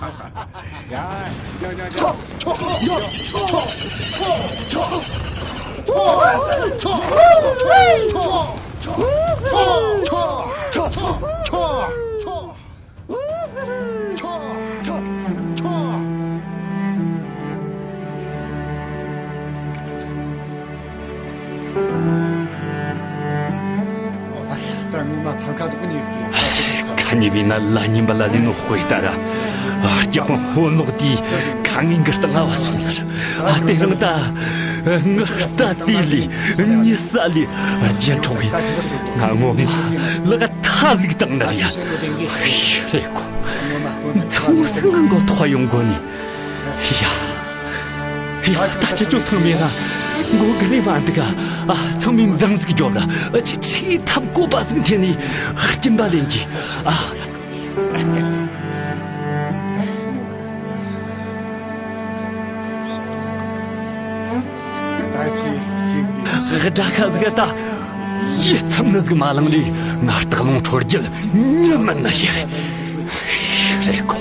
ཡ། ཡ་ཡ་ཡ། ཆོ་ཆོ་ཡ། ཆོ་ཆོ་ཆོ་ཆོ་ཆོ་ཆོ་ཆོ། ཁ་ཉེ་བའི་ན་ལ་ཉིན་པ་ལ་ལས་ནོ་དཔེ་ལྟ་ར། སྐྱག་པ་ཧོ་ནོག་དེའི་ཁ་ངན་གི་སྟེང་ང་བ་སོང་ན་ར། ཨ་དེ་རིང་ད་ངི་ལྟ་དེ་ལས་ཉི་ས་ལས་རྒྱན་འཕྲོག་གི་ང་ངོ་མ་ལག་ཐ་ལིག་བཏང་ན་ར་ཡ། ཧྲེ་གོ། ཚང་སང་ང་མགོ་ཐོག་ཡོང་གོ་ནི། ཡ། ཡ། ད་ཁྱེད་ཚོ་ཚང་མས་ང་མགོ་གི་རེ་བ་འདུག་ཨ། ཚང་མས་འཛང་ཟིག་རྒྱོབ་ར། ཨ། ཆི་ཆི་ཐབས་བཀོད་པ་ཟིག་འཐེན་ནས་སྐྱིན་པ་ལེན་གྱིས། ཨ། ད་ཆི་ཆི་དགྲ་ཁ་ཟིག་ད་ཡིད་ཚིམ་ནི་ཟིག་མ་ལངས་ལས་ང་སྟག་ལུང་འཕྲོ་རྒྱལ་ཉི་མིན་ནི་ཞིག་རེད་གོ།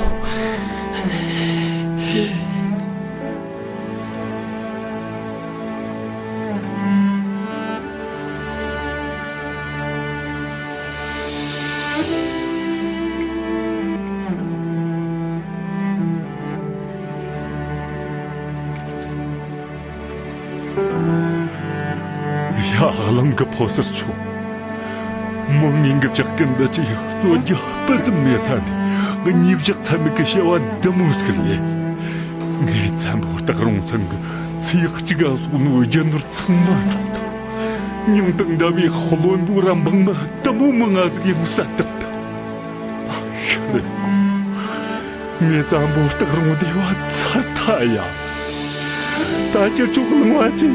ཡ། གླིང་གི་ཕོ་གསར་ཚོ། མོ་ངན་གི་ཇག་རྐུན་འདི་ཅི་ཡང་རྩོད་རྒྱུ་སྤུ་ཙམ་མེད་ས་ནས་གཉིས་བཞག་ཚད་མེད་ཀྱི་བྱ་བ་འདི་མོ་ཟིག་ལས། ངའི་བཙན་པོ་སྟག་རོང་ཚང་གི་ཚེ་གཅིག་ག་སོགས་ནོ་རྒྱུ་ནོར་ཚང་མ་འཕྲོག་དང་། མྱིང་དང་འདྲ་བའི་བློན་པོ་ར་འབངས་མི་འདི་མོ་མང་ང་ཟིག་ཡང་བསད་བཏང་། ཨ་ཤི་རེ། ངའི་བཙན་པོ་སྟག་རོང་སྡེ་བ་ཚར་ཐལ་ཡ། ད་ཁྱེད་ཚོ་གླིང་བ་ཅིག་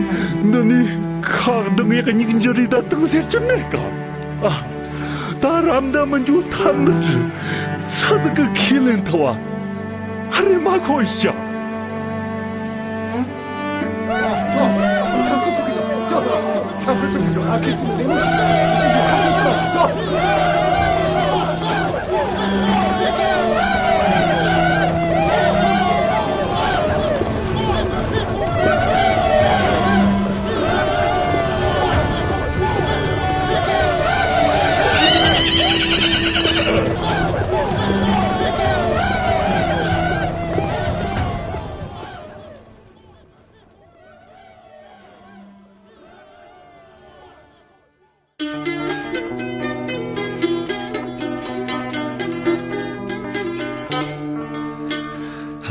འདི་ནས་ཁ་གདངས་ཡག་སྙིང་རྗེ་རེ་ད་བཏང་ཟེར་གྱི་མེད་ཀ། ཨ། ད་རམ་ད་མི་འཇུ་ཐབས་མི་འདྲི། ས་ཟིག་གི་ཁས་ལེན་ཐུབ་བ་རེ་མ་ཁོ་ཡ།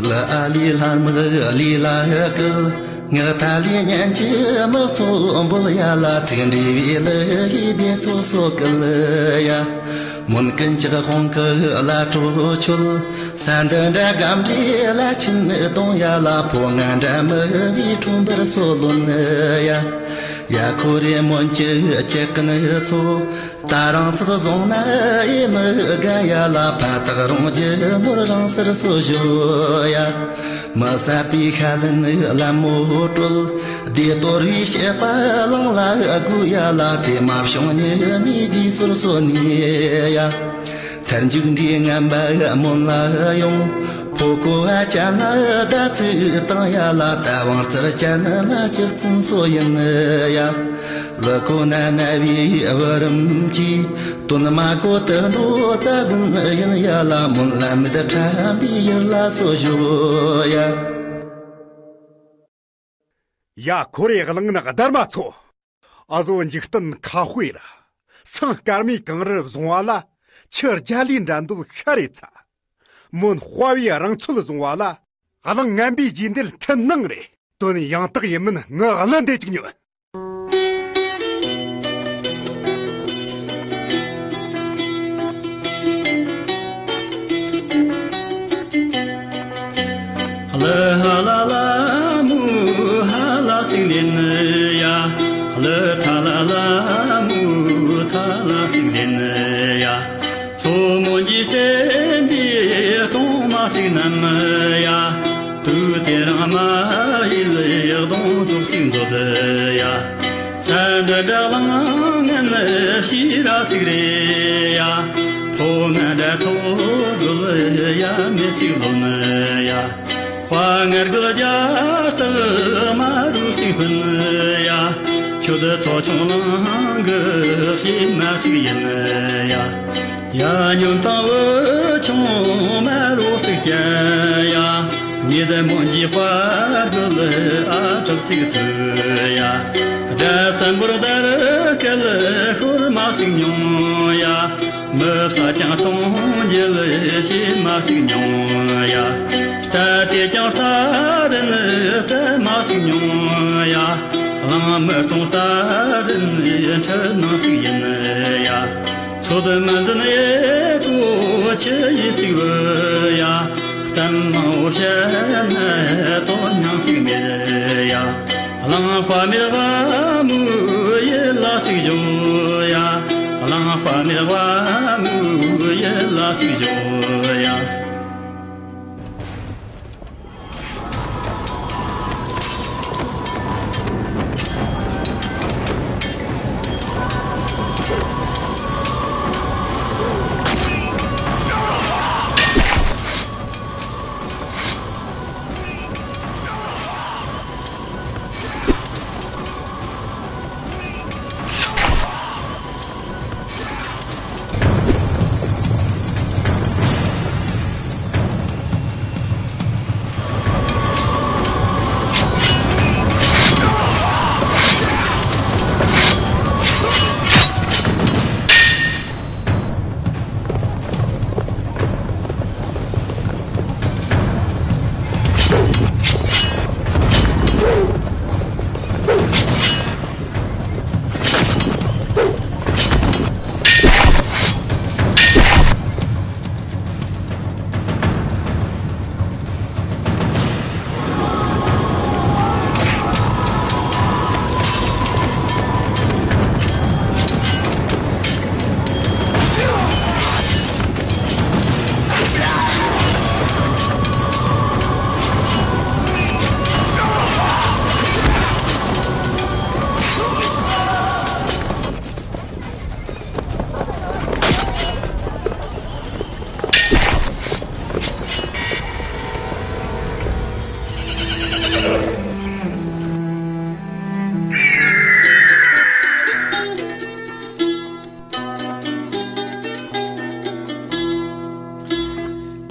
ལ་ཨ་ལི་ལྷ་མི་ལི་ལ་ཧ་ཀི་ངག་ཐ་ལི་ཉན་གྱི་དམག་ཚོ་འབོད་ཡ་ལ་ཚིག་འདྲི་བའི་ལི་ཡི་སྡེ་ཚོ་སོ་ཀི་ལི་ཡ། མོན་ཀུན་ཅག་དཔུང་གི་བླ་གྲོ་ཆོད། ས་འདི་འདྲ་སྒམ་འདྲའི་བླ་ཆེན་གདོང་ཡ་ལ་ཕོ་ང་འདྲ་མི་བའི་ཁྲོམ་བར་སོ་ལོན་ཡ། ཡ་ཁོ་རེ་མོན་གྱི་ཅེ་ཀི་ནི་ཚོ། ད་རང་ཚོད་བཟུང་ན་ཨེ་མི་དགའ་ཡ་ལ་ཕ་ཐག་རོང་རྒྱུ་ནོར་རང་སར་སོ་ཞོ་ཡ། མི་ས་པའི་ཤ་ལན་ལ་མོ་དྲོད། བདེ་གཏོར་བའི་བཤད་པ་ལང་ལ་དགོས་ཡ་ལ་དེ་མ་བྱུང་ཉི་མའི་རྗེས་སོར་སོ་ནི་ཡ། ཐར་མཇུག་འདྲའི་ངན་པ་སྨོན་ལ་ཡོང་། ཕོ་ཀོ་བ་ཅན་ལ་ཟླ་ཚིགས་བཏང་ཡ་ལ་ད་བང་རྩར་ཅན་ལ་ལྕགས་ཚན་སོ་ཡིན་ཡ། ལི་ཁོ་ན་ན་བའི་བུ་རམ་གྱིས། དོན་མ་གོ་དུ་འགྲོ་རྩ་ཟིན་ཡིན་ཡ་ལ་སྨོན་ལམ་མི་དུ་ཕྲན་པའི་ཡུལ་ལ་སོ་ཞོ་ཡ། ཡ་ཁོ་རེ་གླིང་ནག་སྡར་མ་ཚོ། ཨ་ཟོ་འཇིག་རྟེན་ཁ་དཔེ་ར། སང་སྐར་མའི་གངས་རི་བཟུང་བ་ལ། ཆུ་རྒྱ་ལི་འགྲན་འདོད་ཤ་རེ་ཚ། མོན་དཔའ་བའི་རང་ཚོད་བཟུང་བ་ལ། གླིང་ངན་པའི་རྗེས་འདེད་འཕྲིན་ནང་རེ། དོན་ཡང་དག་ཡིན་མིན་ངི་གླུ་འདེད་ཅིག་ཉོན། ལ་ཧ་ལ་ལ་མུ་ཧ་ལ་ཅིག་ལེན་ཡ། ལ་ཐ་ལ་ལ་མུ་ཐ་ལ་ཅིག་ལེན་ཡ། ལྷོ་མོན་གྱི་བསྟན་པའི་གཏོང་མ་གཅིག་བསྣམས་ཡ། དུས་དེ་རིང་མ་ཡིན་ལ་གདོང་ཙོག་གཅིག་འདོད་ཡ། ས་འདི་འདྲ་གླང་ངན་ཤི་ར་གཅིག་རེད་ཡ། ཕོ་ང་འདྲ་ཐོ་འཛོལ་ཡ་མེ་གཅིག་ལོན་ཡ། དཔའ་ངར་གི་རྒྱ་སྟག་མ་རུ་གཅིག་ཕུན་ཡ། ཁྱོད་ཐོ་ཆུང་ལང་གི་ཤི་མ་གཅིག་ཡིན་ཡ། ཡ་ཉོན་དང་བུ་ཆུང་མ་རུ་གཅིག་ཅན་ཡ། ཉི་ཟླ་མོན་གྱི་དཔལ་གྱི་ཨ་གྲགས་ཚིག་ཐོས་ཡ། དགྲ་བཙན་པོར་བརྡར་སྐད་ཤོར་མ་ཚིག་མྱོང་ཡ། མི་ས་ཀྱང་སྟོང་རྒྱལ་ཞེས་མ་ཚིག་མྱོང་ཡ། རྟ་དེ་ཀྱང་རྟ་རིན་རྩད་མ་ཚིག་མྱོང་ཡ། གླང་མི་སྟོང་རྟ་རིན་ཁྲི་ནང་ཚིག་ཡིན་ཡ། ཚོད་མི་འཛིན་ཨེ་ཀོ་ཆི་ཡིས་ཚིག་བུ་ཡ། གཏམ་མང་བོ་བཤད་ན་དོན་སྙིང་ཚིག་མེད་ཡ། གླང་པ་མེད་པ་མོའི་ཡིད་ལ་ཚིག་བཞོ་ཡ། གླང་པ་མེད་པ་མོའི་ཡིད་ལ་ཚིག་བཞོ་ཡ།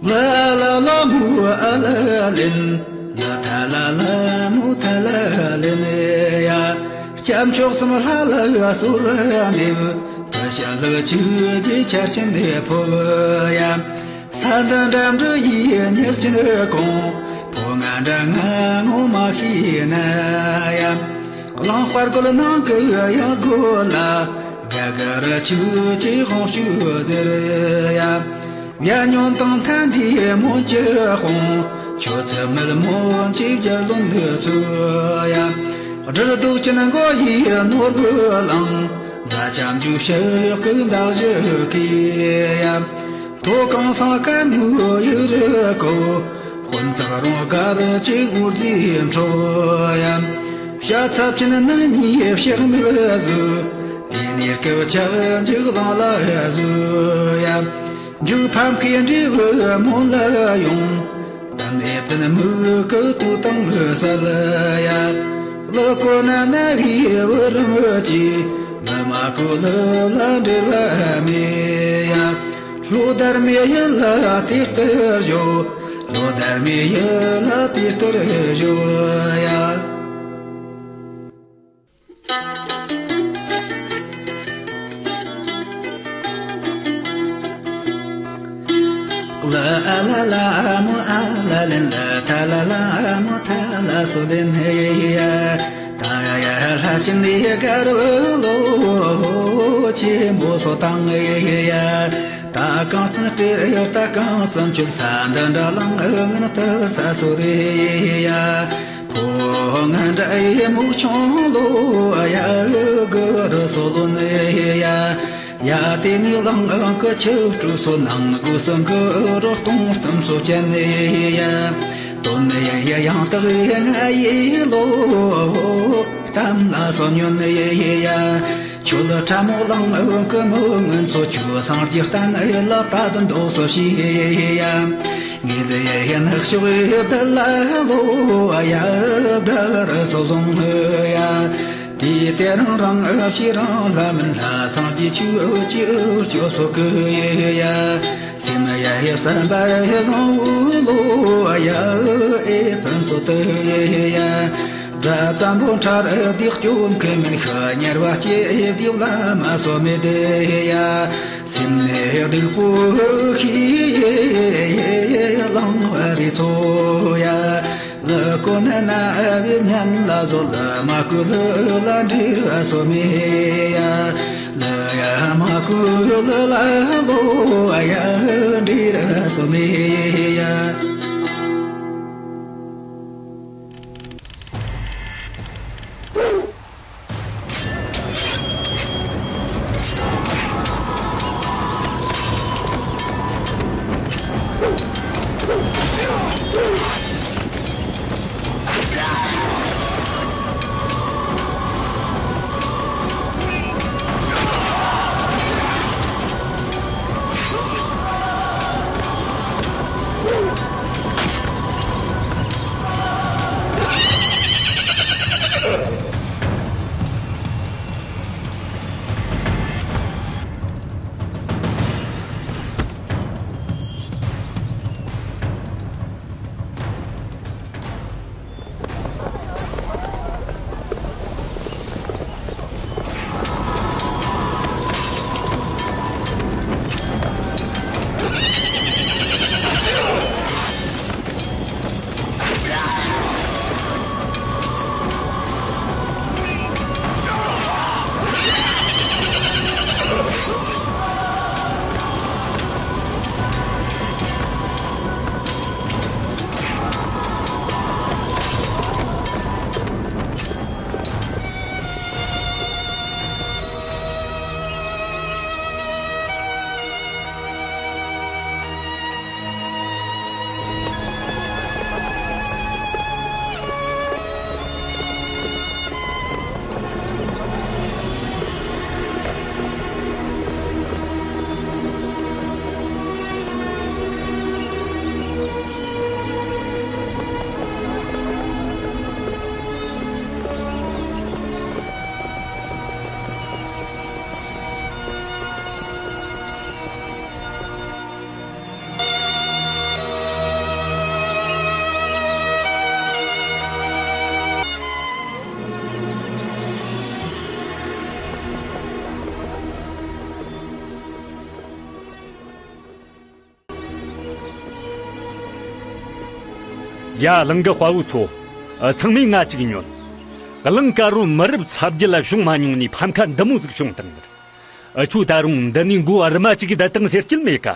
ལ་ལ་ལ་མོ་ཨ་ལ་ལེན། ལ་ཐ་ལ་ལ་མོ་ཐ་ལ་ལེན་ཡ། སྐྱབས་མཆོག་ཙམ་ལྷ་ལ་གསོལ་འདེབས། ཕུ་ཤ་ལག་ཆུ་རྒྱུ་ཆར་ཆེན་ཕོབ་ཡ། ས་འཛིན་འགྲམ་འགྲུལ་ཡིས་ཉེར་གཅིག་གོང་། ཕོ་ང་འདྲ་ང་ངོ་མ་ཤེས་ན་ཡ། གླང་དཔའ་རྒོད་ནང་གི་ཡང་རྒོད་ལ། དགའ་དགའ་ར་ཆུ་ཆེ་ཧོང་ཤུ་ཟེར་ཡ། ཡ་ཉོན་དང་ཐན་འདིའི་མོན་གྱི་དཔུང་། ཁྱོད་ཚེ་མེད་མོན་གྱི་རྒྱལ་ལོན་ཚུ་ཡ། སྦྲུལ་གདུག་ཅན་མགོ་ཡི་ནོར་བུ་གླིང་། ལ་ལྕམ་ཇུ་ཤེལ་གི་འདག་ཞུ་གི་ཡ། ཐོ་གང་སང་ཀ་མུ་ཡུ་རུ་ཀོ། དཔོན་དག་རོང་དཀར་གཅིག་འུར་ཟིན་འཕྲོ་ཡ། ཤ་ཚབ་ཅན་ནང་ཉིད་ཕྱག་མིག་བཟོས། དེ་ནས་སྐབས་ཆག་འཇིག་ལང་ལ་བཟོས་ཡ། འཇུག་ཕམ་ཁའི་འབྲས་བུ་མོ་ལ་ཡོང་། གཏམ་ཨེ་བསྟན་མུ་གུ་ཏུ་དང་སལ་ཡ། ལོ་ཀོ་ན་ན་བི་བུ་རམ་ཅི། ལ་མ་ཀུ་ལ་ལ་འབྲེལ་བ་མེད་ཡ། ལོ་དར་མེ་ཡི་ལ་དེ་ལྟར་བཞོ། ལོ་དར་མེ་ཡི་ལ་དེ་ལྟར་བཞོ་ཡ། ལ་ཨ་ལ་ལ་མོ་ཨ་ལ་ལེན། ལ་ཐ་ལ་ལ་མོ་ཐ་ལ་སོ་ལེན་ཧེ་ཡ། ད་ཡ་ཡ་ལྷ་ཅན་ལི་གར་ལོ་ཆེ་མོ་སོ་དང་ཧེ་ཡ། ད་གང་ཚན་སྤྲེལ་ད་གང་བསམ་ཆུད་ས་འདི་འདྲ་ལང་ངན་ད་ས་སོ་རེ་ཡ། ཕོ་ང་འདྲ་ཡི་མུག་ཆུང་ལོ་ཡ་གུ་རུ་སོ་ལོ་ནི་ཡ། ཡ་དེ་ནི་ལང་ཨང་གི་ཆུ་བྲུ་སོ་ནང་གུ་སང་གུ་རོ་སྟོང་གཏམ་སོ་ཅན་ནི་ཡ། དོན་ནི་ཡ་ཡ་ཡང་དག་ཡ་ང་ཡི་ལོ་གཏམ་ལ་སོ་ཉོན་ནི་ཡ། ཁྱོད་ཕྲ་མོ་ལང་ཨང་གི་མོ་ངན་ཚོ་ཁྱོད་སང་རྒྱུ་གཏན་ལ་ད་དུ་འདོགས་སོ་ཤི་ཡ། ངེད་ཡ་ཡ་ནག་ཤོག་ཡ་ད་ལ་ལོ་ཡ་བྲ་ར་སོ་ལོང་ཡ། དེ་དེ་རང་རང་ཨ་ཕྱི་རང་ལ་མིན་ལ་སངས་རྒྱས་ཆུ་ཨུ་ཅི་ཨུ་ཅོ་སོ་གི་ཡ། སེམས་ཡ་ཡ་བསམ་པ་བཟང་བོ་ལོ་ཡ་ཨེ་ཕན་སོ་ཏི་ཡ། དགྲ་བཙན་པོ་ཁྲ་ར་སྡིག་སྐྱོ་མཁན་མིན་ཤ་ཉར་བ་སྐྱེ་སྡིག་ལ་མ་སོ་མེད་དེ་ཡ། སེམས་ནས་སྡིག་པོ་ཤི་ལང་བ་རི་ཚོ་ཡ། ལ་ཀོ་ན་ན་བི་མྱན་ལ་ཟོ་ལ་མ་ཀུ་ལ་ལ་འདྲི་སོ་མེ་ཡ། ལ་ཡ་མ་ཀུ་ལ་ལ་ལོ་ཡ་འདྲི་སོ་མེ་ཡ། ཡ། གླིང་གི་དཔའ་བོ་ཚོ། ཨ། ཚང་མས་ང་ཅིག་ཉོན། གླིང་དཀར་རོ་མི་རབས་ཚ་བརྒྱད་ལ་བྱུང་མ་མྱོང་ནི་ཕམ་ཁ་འདི་མོ་ཟིག་བྱུང་བཏང་ནི་རེད། ཨ། ཁྱོད་ད་རུང་འདི་ནས་མགོ་རུ་མ་ཅིག་གིས་བསྡད་བཏང་ཟེར་རྒྱུ་མེད་ཀ།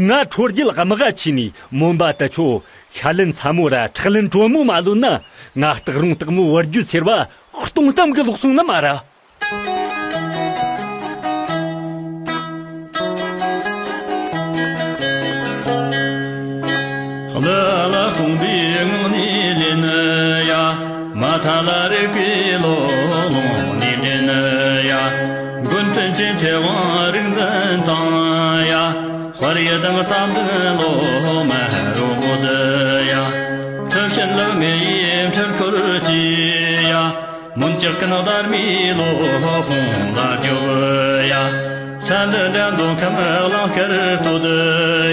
ང་ཁྲོ་རྒྱལ་དམག་ག་ཆས་ནས་མོན་པ་དུ་ཁྱོད་ཤ་ལན་ཚ་མོ་ར་ཁྲག་ལན་དྲོན་མོ་མ་ལོན་ན། ང་སྟག་རོང་སྟག་མོ་བུ་རྒྱུད་ཟེར་བ་སྟོང་གཏམ་གི་ལོག་སོང་ནི་མ་ར། ལ་ལ་དགོངས་པའི་ངང་ནས་ལེན་ཡ། མ་ཐ་ལ་རིག་པའི་བློ་ལོང་ནས་འདྲེན་ཡ། མགོན་དྲིན་ཅན་ཚེ་དབང་རིག་འཛིན་དང་ཡ། དཔལ་ཡུལ་དང་བསམ་འདུན་བློ་མ་རུ་བོ་དུ་ཡ། ཁྲིམས་བཤད་ལུགས་མེ་ཡི་ཁྲིམས་ཁུར་གྱིས་ཡ། མུན་ལྕགས་ཀུན་སྡར་མའི་བློ་དཔུང་ལ་རྒྱོབ་ཡ། ས་འདི་འགྲམ་རྫོང་ཁམས་གླང་དཀར་སྟོད་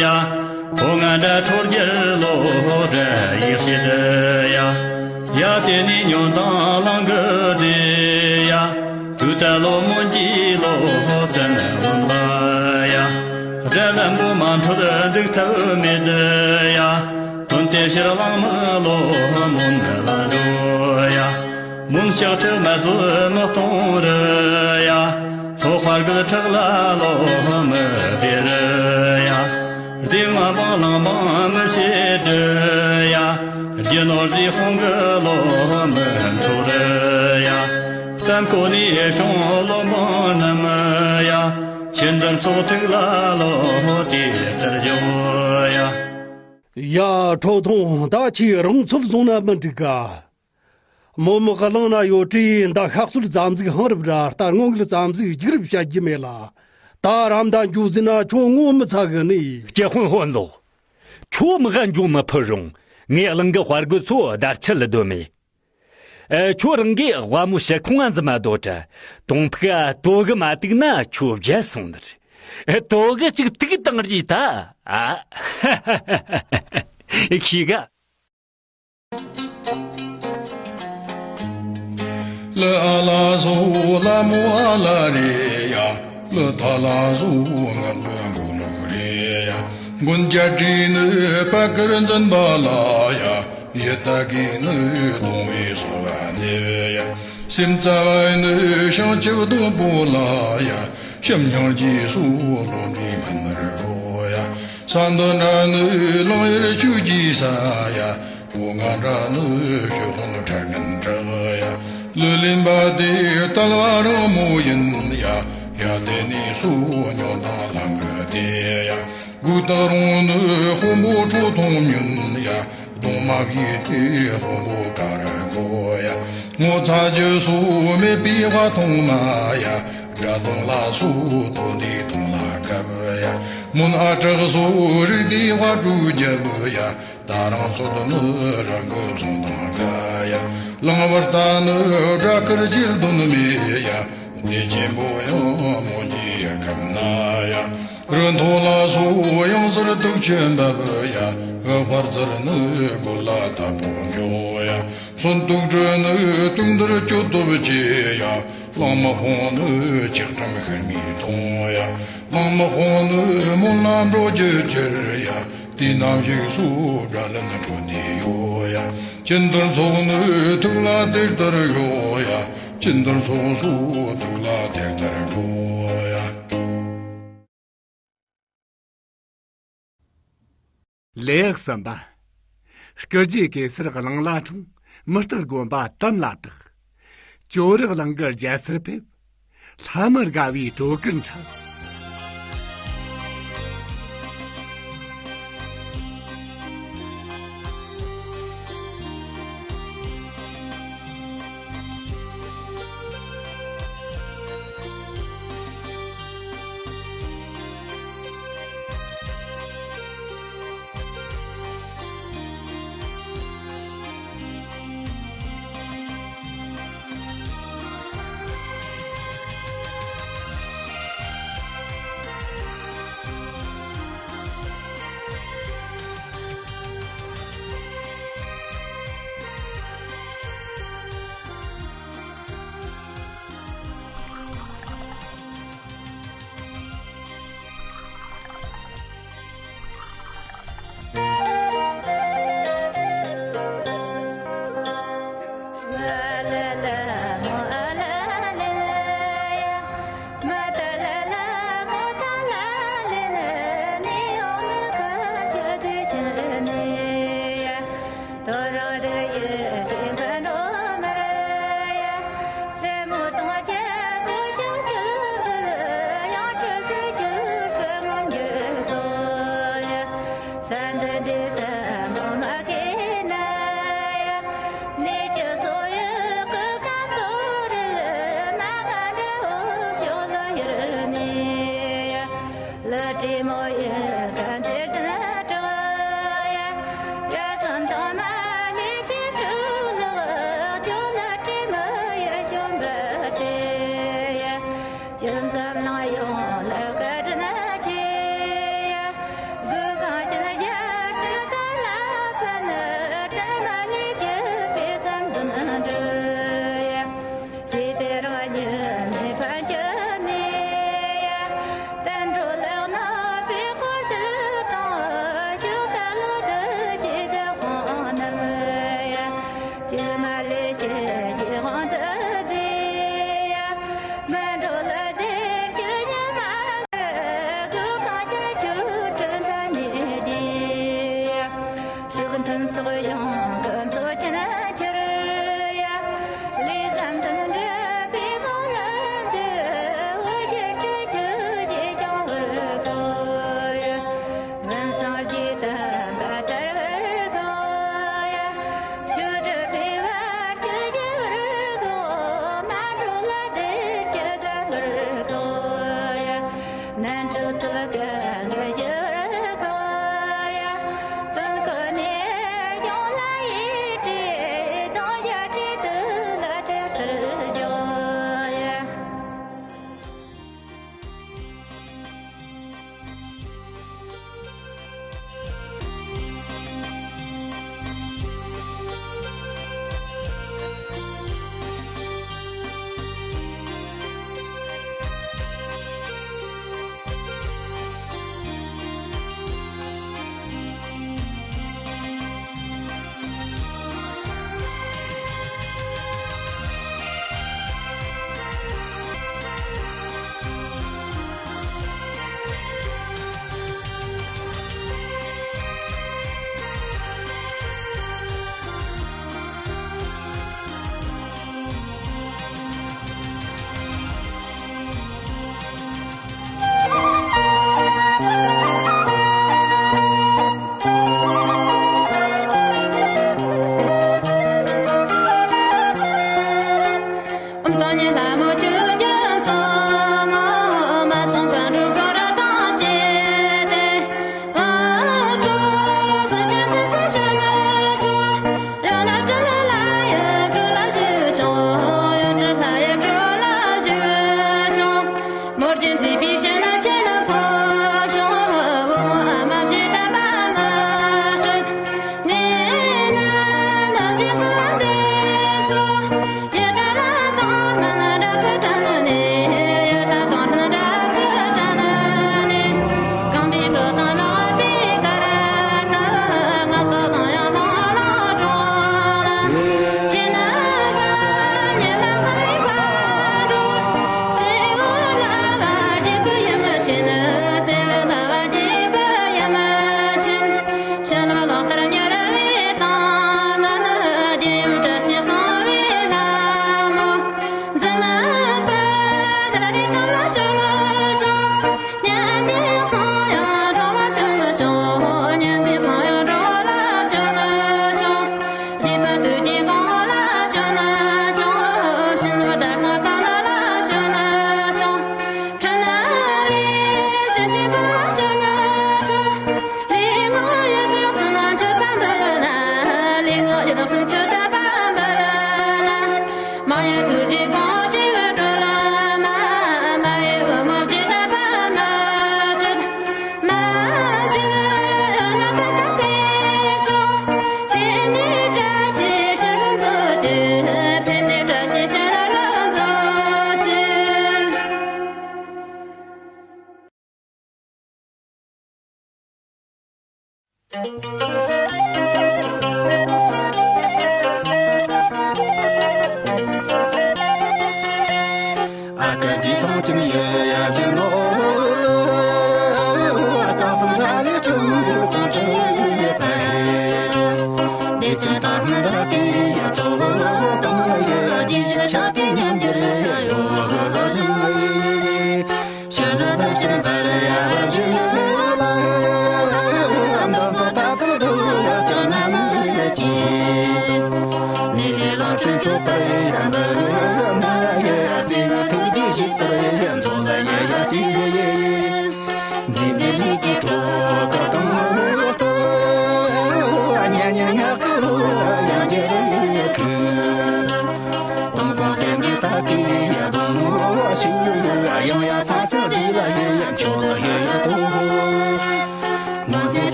ཡ། ཕོ་ང་འདྲ་ཁྲོ་རྒྱལ་བློ་འདྲ་ཡིག་བྱེད་ཡ། ཡ་དེ་ནི་ཉོན་དང་གླང་གི་རྗེ་ཡ། དུས་ད་ལོ་མོན་གྱི་བློ་བཙན་ལུང་པ་ཡ། དགྲ་ལན་པོ་མ་འཕྲོད་འདུག་ཐབས་མེད་ཡ། དོན་དེ་ཕྱིར་གླང་མི་བློ་མུན་ལ་འགྲོ་ཡ། མུན་ལྕགས་ཁྲི་མ་བཟོད་མི་གཏོང་རུ་ཡ། ལྷོ་དཔའ་རྒོད་ཁྲག་ལ་བློ་མི་བདེ་རུ་ཡ། སྡེ་ལྔ་བང་ལང་བང་མི་ཤེས་དུ་ཡ། རྒྱུ་ནོར་རྗེ་དཔུང་གི་བློ་མི་འཕྲོ་རུ་ཡ། བསམ་ཁོ་ནས་བྱུང་བློ་འབངས་རྣམས་ཡ། ཁྱེད་འཛམ་སོགས་ཐུགས་ལ་བློ་དེ་ལྟར་བརྗོད་ཡ། ཡ། ཁྲོ་ཐུང་། ད་ཁྱེད་རང་ཚོད་བཟུང་ན་མི་འགྲིག་ག། མོ་མོ་གླིང་ན་ཡོད་དུས་འདི་ཤ་གསོད་རྩ་འཛུགས་ཧང་རུབ་ར་རྟ་སྔོན་གྱི་རྩ་འཛུགས་རྒྱུག་རུབ་བྱ་རྒྱུ་མེད་ལ། ད་རམ་ད་འགྱོ་ཟིན་ན་ཁྱོད་ངོ་མི་ཚ་གི་ནི། སྐྱེ་དཔོན་དཔོན་ལོ། ཁྱོད་མི་ག་འགྱོ་མི་ཕོད་རུང་། ངས་གླིང་གི་དཔའ་རྒོད་ཚོ་བརྡར་ཆད་ལ་སྡོད་མེད། ཨེ། ཁྱོད་རང་གིས་དབའ་མོ་ཞི་ཁོང་ང་འཛིན་མ་སྡོད་དྲ། དོང་ཕུག་ག་ལྟོ་གི་མ་བཏུག་ན་ཁྱོད་བརྒྱལ་སོང་ནི་རེད། དོ་གི་ཅིག་ཐུག་བཏང་རྒྱུ་ད། ཨ། ཁྱི་ག། ལ་ཨ་ལ་སོ་ལ་མོ་ཨ་ལ་རེ་ཡ། ལ་ཐ་ལ་སོ་ང་ཚོའི་མགོ་ལོག་རེ་ཡ། མགོན་སྐྱབས་བྲིས་ནི་པ་ཀིར་འཛིན་པ་ལ་ཡ། ཡི་ད་གི་ནི་གདོང་བའི་སོ་བ་ནེ་ཡ། སེམས་རྩ་བའི་ནི་བྱང་ཆུབ་སྡོང་པོ་ལ་ཡ། བྱམས་སྙིང་རྗེས་སུ་སློབ་པའི་མན་ངག་རོ་ཡ། ས་འདི་འདྲ་ནི་ལང་ཡེར་ཆོས་ཀྱི་ས་ཡ། འོ་ང་འདྲ་ནི་ཆོས་དཔོན་ཁྲ་རྒན་བྲག་ཡ། ལུས་ལེན་པ་དེ་དལ་བ་རང་མོ་ཡིན་ཡ། ཡ་དེ་ནི་སུ་ཉོན་དང་ལྷང་གི་དེ་ཡ། དགུ་དང་རོང་ནི་དཔོན་པོ་ཁྲོ་ཐུང་མྱོན་ཡ། གདོང་མ་བགྱིས་ཏེ་དཔོན་པོ་ག་རུ་འགོ་ཡ། ངོ་ཚ་རྒྱུ་སོ་མེད་པའི་དཔའ་ཐུང་མ་ཡ། དགྲ་གདོང་ལ་སོ་ཐོ་འདིའི་གདོང་ལ་གབ་ཡ། མོན་ཨ་བྲག་སོ་རིགས་དེའི་དཔའ་དྲུག་རྒྱབ་ཡ། ད་རང་ཚོད་ནི་རང་གི་ཚོང་དང་འགལ་ཡ། གླང་བར་ད་ནི་སྦྲ་དཀར་རྗེ་གདོན་མེད་ཡ། བདེ་ཆེན་པོ་ཡང་མོ་འཇིགས་ཡ་ཁམས་ན་ཡ། རི་མཐོ་ལ་སོ་གཡང་གཟར་དུག་ཆེན་འབབ་ཡ། འུ་ཕར་ཟེར་ནི་གོ་ལ་ད་པོ་འཇོག་ཡ། མཚོན་དུག་སྦྲུལ་ནི་དུག་འདིར་སྐྱོ་སྟོབས་ཆེ་ཡ། གླང་མི་ཕོང་ནི་ཆག་ཁྲམ་ཤར་མི་ཐོང་ཡ། གླང་མི་ཕོང་ནི་སྨོན་ལམ་འགྲོ་རྒྱུ་ཁྱེར་ཡ། དེ་ནམ་ཞིག་སུ་དགྲ་ལན་འཕྲོད་དེ་ཡོད་ཡ། ཅི་འདིར་ཚོགས་ནི་ཐུགས་ལ་དེ་ལྟར་ཡོད་ཡ། ཅི་འདིར་ཚོགས་སུ་ཐུགས་ལ་དེ་ལྟར་ཡོད་ཡ། ལེའུ་གསུམ་པ། སྐུ་རྗེས་གེ་སར་གླིང་ལ་འཁྲུངས། མི་རྟག་དགོན་པ་དམ་ལ་བཏགས། ཇོ་རི་གླིང་གི་རྒྱལ་སར་ཕེབས། ལྷ་མི་དགའ་བའི་སྒྲོ་སྐུར་འཁྲབ།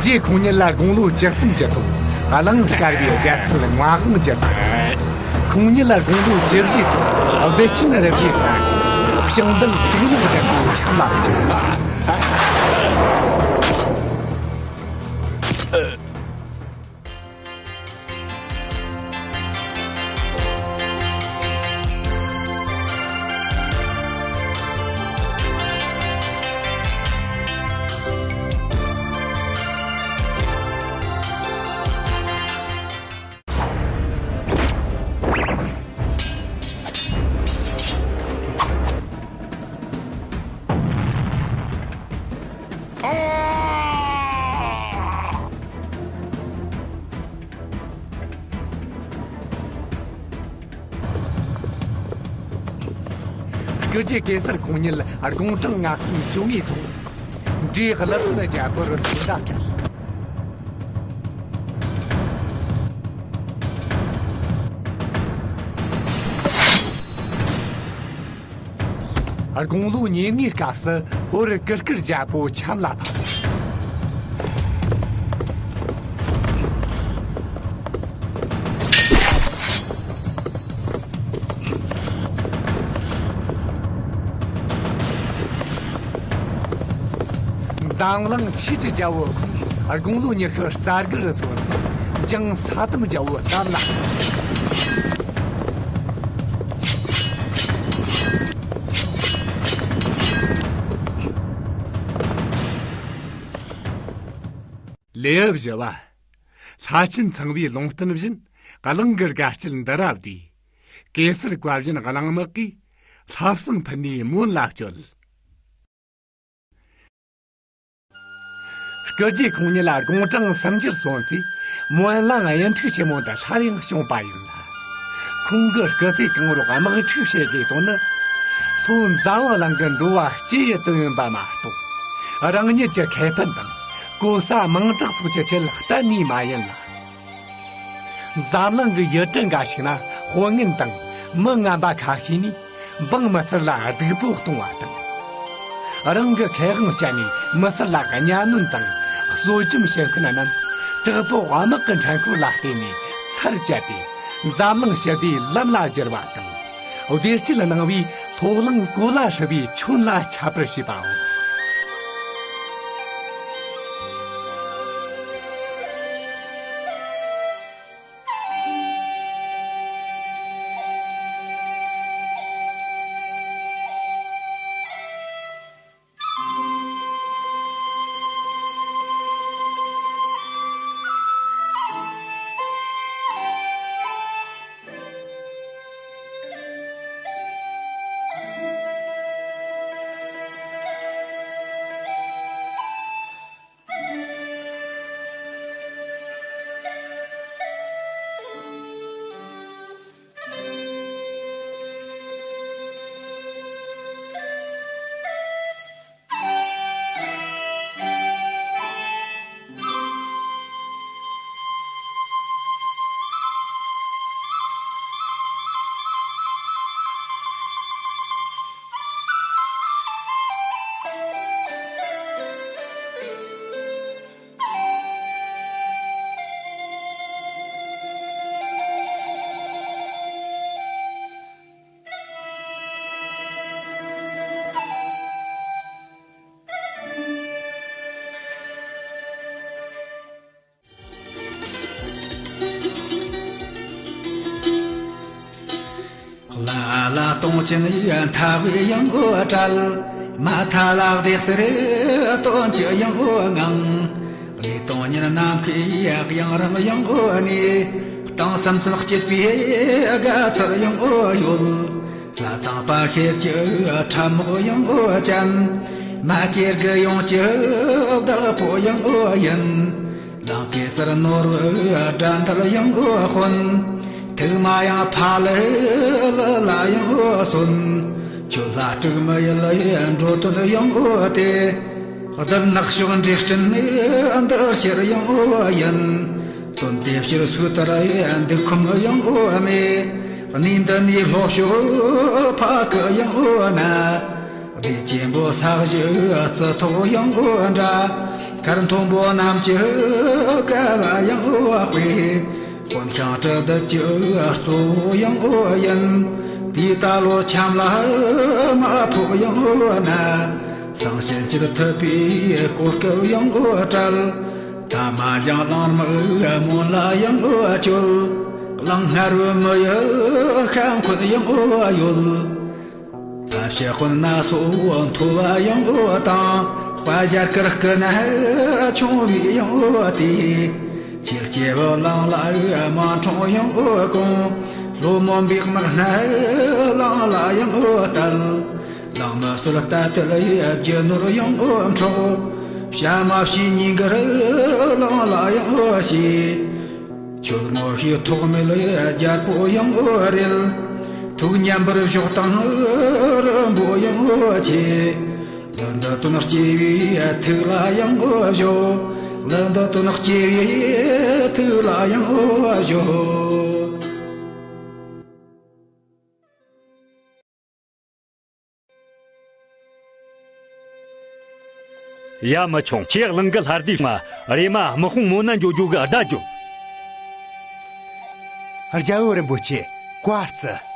རྗེ་ཁོང་ཉིད་ལ་དགུང་ལོ་བཅུ་གསུམ་གྱི་ཐོག་གླང་དཀར་བའི་རྒྱལ་སྲིད་ངག་དབང་བརྒྱུད། ཁོང་ཉིད་ལ་དགུང་ལོ་བཅུ་བཞིའི་ཐོག་བདེ་ཆེན་རི་བཞིའི་ནང་ཞིང་བདག་ཐུགས་ལུགས་ལྡན་པའི་ཆབ་ལ་ཕེབས། སྐུ་རྗེ་གེ་སར་ཁོང་ཉིད་དགུང་གྲངས་ང་གསུམ་བཅོ་ལྔའི་ཐོག་འབྲས་ཀླུ་བཙན་རྒྱལ་པོར་དམ་བཅའ་བྲལ། དགུང་ལོ་ཉེར་ལྔའི་སྐབས་སུ་ཧོར་གུར་དཀར་རྒྱལ་པོ་ཆམ་ལ་ཐོབ། འཛམ་གླིང་ཆོས་ཀྱི་རྒྱལ་པོ་ཁོང་དགུང་ལོ་ཉི་ཤུ་རྩ་དགུ་རུ་སོན་ཏེ་འཇང་ས་ཏམ་རྒྱལ་པོ་དམ་ལ། ལེའུ་བཞི་པ། ལྷ་ཆེན་ཚངས་པའི་ལུང་བསྟན་བཞིན་གླིང་གི་དགའ་སྐྱིད་འདི་ར་བསྡུས། གེ་སར་བཀའ་བཞིན་གླིང་དམག་གིས་ལྷ་བསང་ཕུལ་ནས་མོན་ལ་བསྐྱོད། སྐུ་རྗེ་ཁོང་ཉིད་ལ་དགུང་གྲངས་སུམ་ཅུར་སོན་ཚེ་མོན་གླིང་གཡུ་འབྲུག་ཆེན་མོ་འདི་སླར་ཡང་བྱུང་བ་ཡིན་ལ། ཁོང་གི་སྐུ་ཚེ་གང་རུང་དམག་འཁྲུག་བྱེད་དགོས་དོན་ནི། ལྷོ་འཛམ་བུ་གླིང་གི་འགྲོ་བ་སྤྱི་ཡི་དོན་ཡིན་པ་མ་གཏོགས། རང་ཉིད་ཀྱི་ཁེ་ཕན་དང་གོ་ས་མིང་གྲགས་སོགས་ཀྱི་ཆེད་གཏན་ནས་མ་ཡིན་ལ། འཛམ་གླིང་གི་ཡུལ་གྲུ་འགའ་ཞིག་ན་དཔོན་ངན་དང་མི་ངན་པ་ཁ་ཤས་ནས་འབངས་མི་སེར་ལ་སྡུག་པོ་གཏོང་བ་དང་། རང་གི་ཁེ་དབང་སྤྱད་ནས་མི་སེར་ལ་གཉའ་གནོན་དང་ གསོ་སྐྱོང་བྱེད་མཁན་རྣམས་དྲག་པོ་དམག་གི་འཕྲལ་འཁོར་ལ་བརྟེན་ནས་ཚར་བཅད་དེ་འཛམ་གླིང་ཞི་བདེའི་ལམ་ལ་བསྒྱུར་བ་དང་། བདེ་སྐྱིད་སྣང་བའི་ལྷོ་གླིང་གོ་ལ་ཧྲིལ་བོའི་ཁྱོན་ལ་ཁྱབ་པར་བྱས་པའོ། ལ་ལ་སྟོང་ཆེན་ཡི་མཐའ་དབུས་ཡང་འོ་བྲལ། མ་ཐ་ལ་བདེ་གསེར་སྟོན་གྱི་ཡང་འོ་ངང་། ལས་དང་ཉིན་ནམ་མཁའི་གཡང་རིང་ཡང་འོ་ནས། སྟེང་སེམས་ཅན་སྐྱིད་པའི་དགའ་ཚོར་ཡང་འོ་ཡོད། ལྷ་ཚངས་པ་ཤེལ་གྱི་ཁྲབ་རྨོག་ཡང་འོ་ཅན། མ་སྐྱེ་དགུ་ཡོངས་ཀྱི་བདག་པོ་ཡང་འོ་ཡིན། ལང་ཀའི་ཟུར་ནོར་བུ་དགྲ་འདུལ་ཡང་འོ་དཔོན། ཐུགས་མ་ཡང་ཕ་ལུ་ལུ་ལ་ཡང་འོ་གསོན། ཁྱོད་ལྷ་དྲུག་མི་ཡུལ་འགྲོ་དོན་ཡང་འོ་སྟེ། གདུལ་ནག་ཕྱོགས་འདྲེ་སྐྲན་འདི་ཕྱིར་ཡང་འོ་ཡིན། དོན་དེ་ཕྱིར་སུ་ལྟར་འདུག་ཁོམ་ཡང་འོ་མེད། གནས་འདི་ནས་ལྷོ་ཕྱོགས་ཕ་ཁུ་ཡང་འོ་ན། སྡེ་ཆེན་པོ་ས་གཞི་རྩི་ཐོག་ཡང་འོ་འདྲ། མཁར་མཐོན་པོ་རྣམས་ཀྱི་ཀ་བ་ཡང་འོ་དཔེ། དཔོན་ཤིང་གྲུ་བདུད་ཀྱི་གཙོ་བོ་ཡང་འོ་ཡིན། དེའི་ད་ལོ་འཆམ་ལ་མ་ཕོག་ཡང་འོ་ན། སང་ཞིན་ཅིར་ཐུབ་པའི་གོ་སྐབས་ཡང་འོ་བྲལ། ཐ་མ་འཇང་གླང་དམག་སྨོན་ལ་ཡང་འོ་བཅོལ། གླང་སྔར་བུ་མི་ཡི་ཤ་འཁོན་ཡང་འོ་ཡོད། ཐབས་ཤེས་དཔོན་སྣ་ཚོགས་མཐོ་བ་ཡང་འོ་དང་། དཔའ་ཞལ་དཀར་སྐུ་ན་ཆུང་བའི་ཡང་འོ་སྟེ། ཆེར་སྐྱེས་བུ་གླང་ལ་དམག་འཁྲུག་ཡང་འོ་སྐོང་། ལོ་མོན་པའི་དམག་སྣ་གླང་ལ་ཡང་འོ་བསྟལ། གླང་མི་གསོད་རྟ་དལ་རྒྱུ་ནོར་ཡང་འོ་འཕྲོག། བྱ་མ་བྱིའུ་གཉིས་འགུལ་གླང་ལ་ཡང་འོ་བྱས། ཁྱོད་ངོ་ཤེས་ཐོགས་མེད་རྒྱལ་པོ་ཡང་འོ་རེད། ཐུགས་མཉམ་པར་བཞག་དང་རིན་པོ་ཡང་འོ་ཆེ། ལུ་འདི་དོན་སྐྱེ་བའི་ཐུགས་ལ་ཡང་འོ་བཞོ། ལུ་འདི་དོན་སྐྱེ་བའི་ཐུགས་ལ་ཡང་འོ་བཞོ། ཡ་མི་ཆུང་། ཁྱེད་གླིང་གི་ལྷ་སྡེ་ལྔ་རེམ་མ་དམག་དཔུང་མོ་ན་འགྱོ་རྒྱུ་གི་བརྡ་བརྒྱབ། རྒྱལ་བོ་རིན་པོ་ཆེ་བཀའ་སྩལ།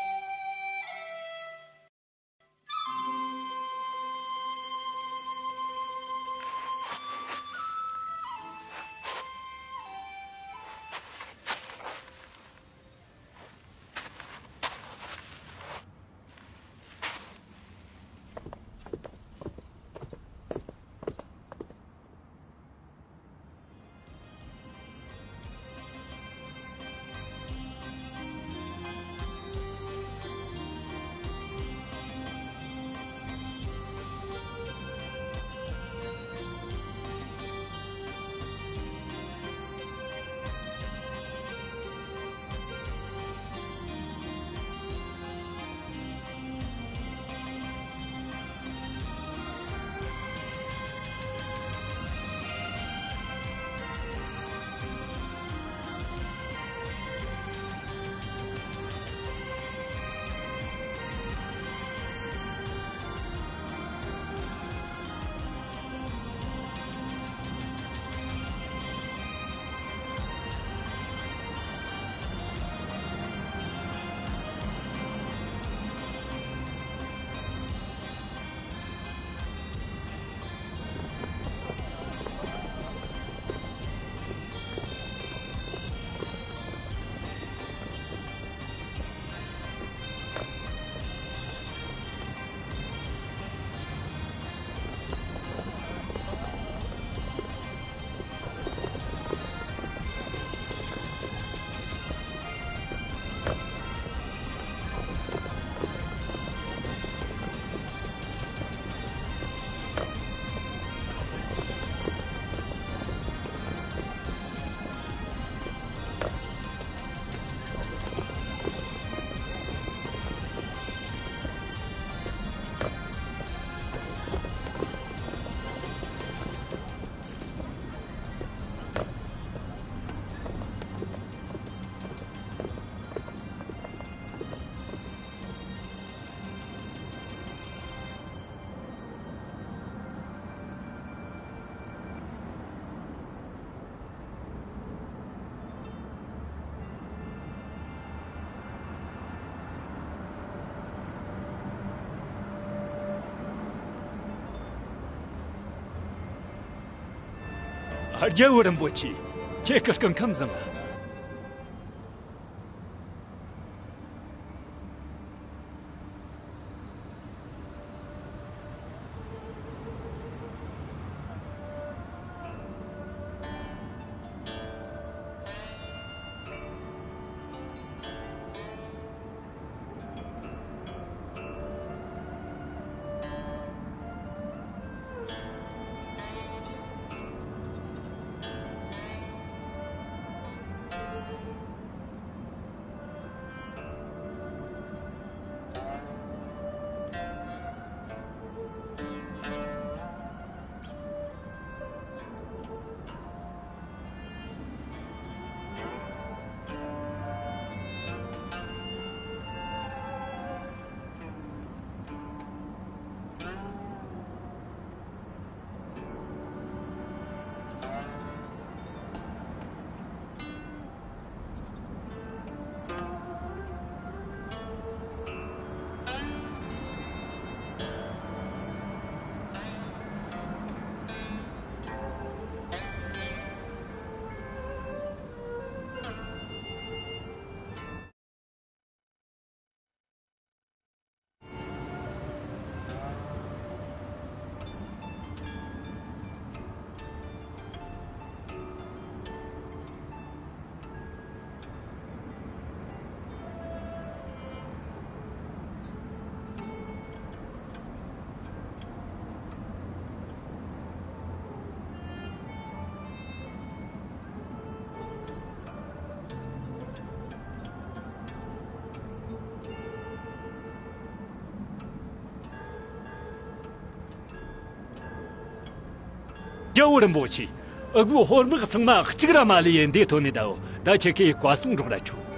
རྒྱལ་བུ་རིན་པོ་ཆེ། ཁྱེད་ཀྱི་སྐུ་ཁམས་བཟང་ང་། རྒྱལ་བོ་རིན་པོ་ཆེ། འུ་གུ་ཧོར་དམག་ཚང་མ་གཅིག་ར་མ་ལུས་ཡེ་འདི་ཐོན་ནས་ད་འོ་ད་ཁྱེད་ཀྱིས་བཀའ་གསུང་སྒྲོག་ར་ཆོག་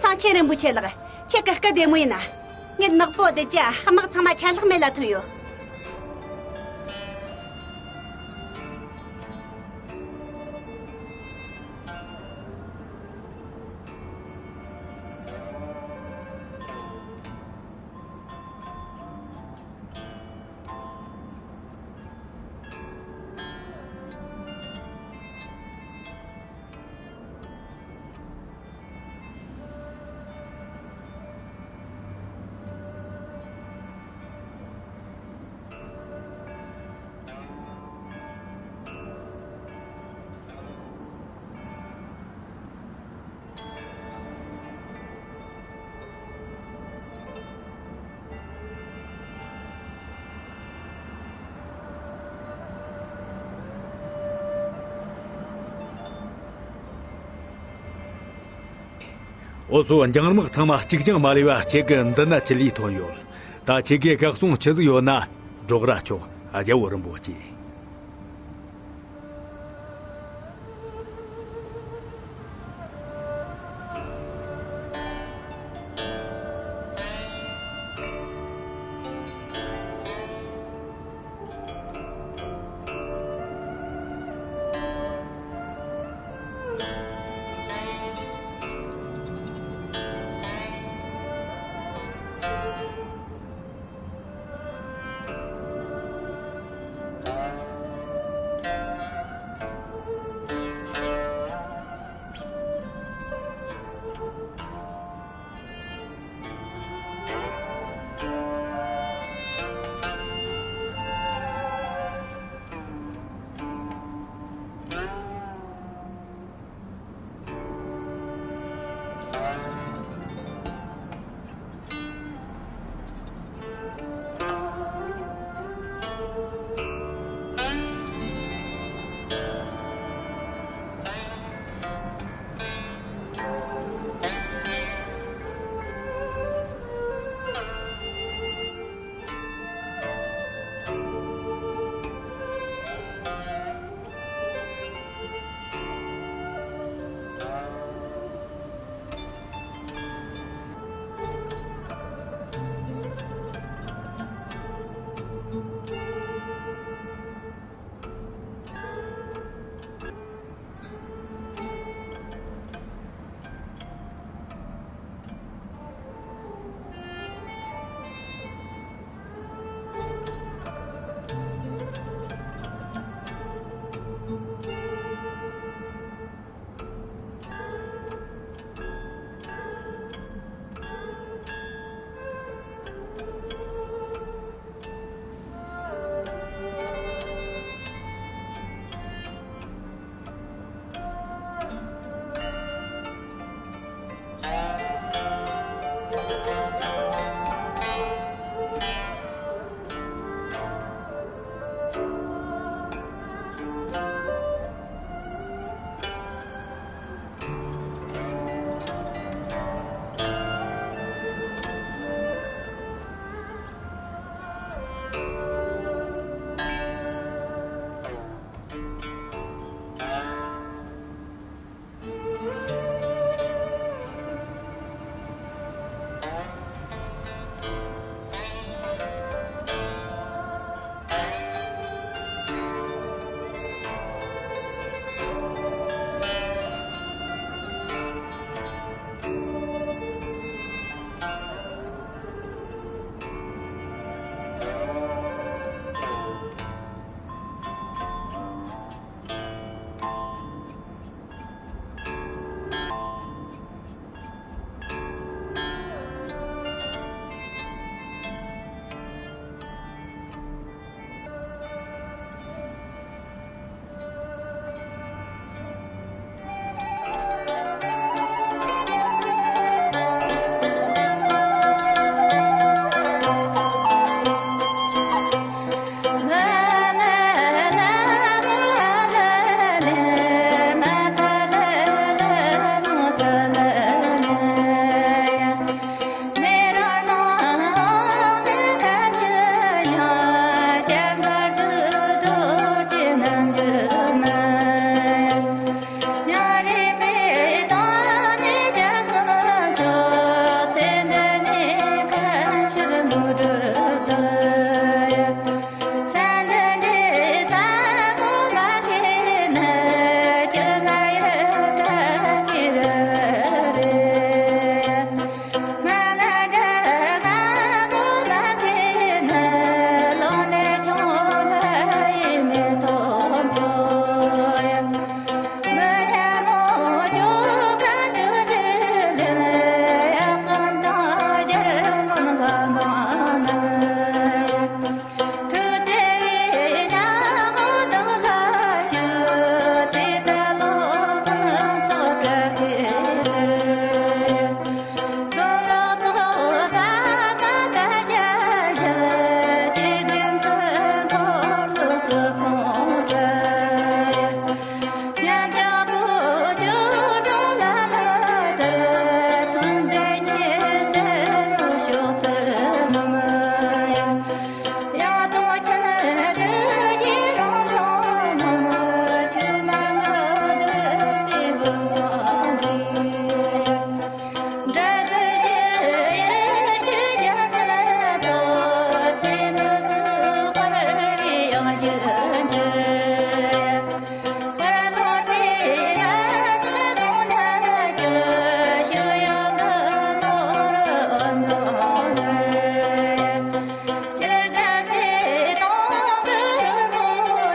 གསང་ཆེན་རིན་པོ་ཆེ་ལགས། ཁྱེད་ཀྱི་སྐུ་བདེ་མོ་ཡིན་ན། ངེད་ནག་པོ་བདུད་རྩི་དམག་ཚང་མ་ཆད་ལྷག་མེད་ལ་ཐོན་ཡོད། འོ་སོ། འཇང་དམག་ཚང་མ་གཅིག་ཀྱང་མ་ལུས་པ་ཁྱེད་ཀྱི་མདུན་ན་ཆི་ལུས་ཐོན་ཡོད། ད་ཁྱེད་ཀྱི་བཀའ་གསུང་ཆི་ཟིག་ཡོད་ན་སྒྲོག་ར་ཆོག་རྒྱལ་བོ་རིན་པོ་ཆེ།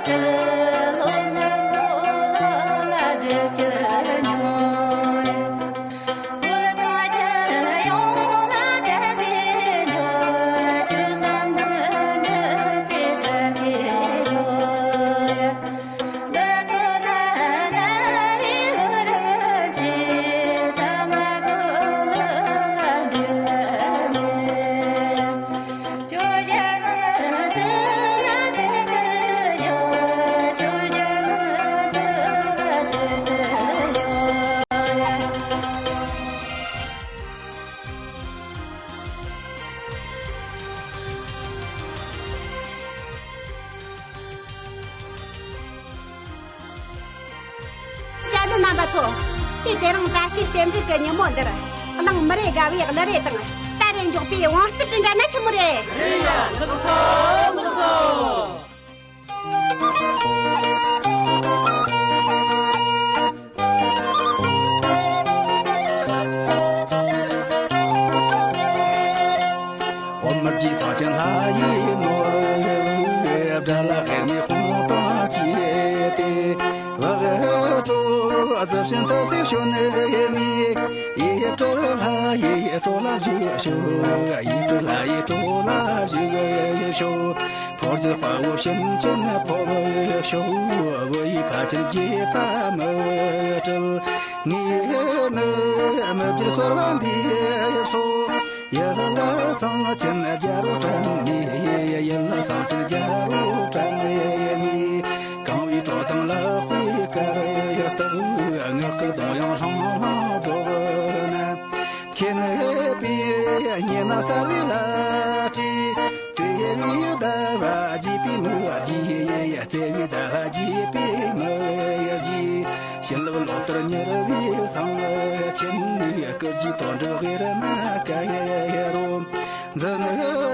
བཅར་འདྲི་རྣམ་པ་ཚོ། དེ་དེ་རིང་བཀྲ་ཤིས་རྟེན་འབྲེལ་གྱི་ཉིན་མོ་འདིར། གླིང་མི་རེ་དགའ་བའི་གླུ་རེ་དང་། ད་རེས་མགྱོགས་པའི་བང་རྩལ་འགྲན་བསྡུར་ན་ཆི་མོ་རེད། རེད་ཡ། ཁག་ཁག་ཁག་ཁག་འོ་མ་རྒྱས་སངས་ཆེན་ལྷ་ཡི་ནོར། དགྲ་ལྷ་ཧེ་མའི་དཔུང་དང་བཅས་ཏེ། བག་དྲོ་གཟི་བྱིན་ཐོད་ཟེར་ཞོན་ནས། ཡིད་སྤྲུལ་ལྷ་ཡི་སྤྲོ་ལ་བཞུགས་ཤོག། ཡིད་སྤྲུལ་ལྷ་ཡི་སྤྲོ་ལ་བཞུགས་ཤོག། འཕོ་འགྱུར་དཔའ་བོ་བྱིན་ཅན་ཕོབ་ཤོག། བུ་ཡིས་ཕ་ཆེན་དགྱེས་པ་མི་སྤྲོད། ངས་ནི་མི་བསྒྱུར་གསོལ་བ་འདེབས་སོ། ཡུལ་ལ་སེང་ཆེན་རྒྱལ་པོ་བཀྲ་ནས། ཡུལ་ལ་སེང་ཆེན་རྒྱལ་པོ་བཀྲ་ནས། གང་བའི་གྲོགས་དང་ལག་པའི་དཀར་ཡོལ་བཏགས། ངག་གི་གདངས་དབྱངས་ལྷང་ལྷང་སྒྲོག་ན། མཁྱེན་པས་ཉེ་ན་གསལ་བའི་བླ་བྲེ། བརྩེ་བའི་ཟླ་བ་རྒྱས་པའི་མི་རྒྱས། བརྩེ་བའི་ཟླ་བ་རྒྱས་པའི་མི་རྒྱས། བྱིན་རླབས་ལོ་ལྟར་མྱུར་བའི་སེང་ཆེན། སྐུ་རྒྱུད་དོན་གྲུབ་ཝེར་མ་ཀ་ཡེ་རོ། འཛིན་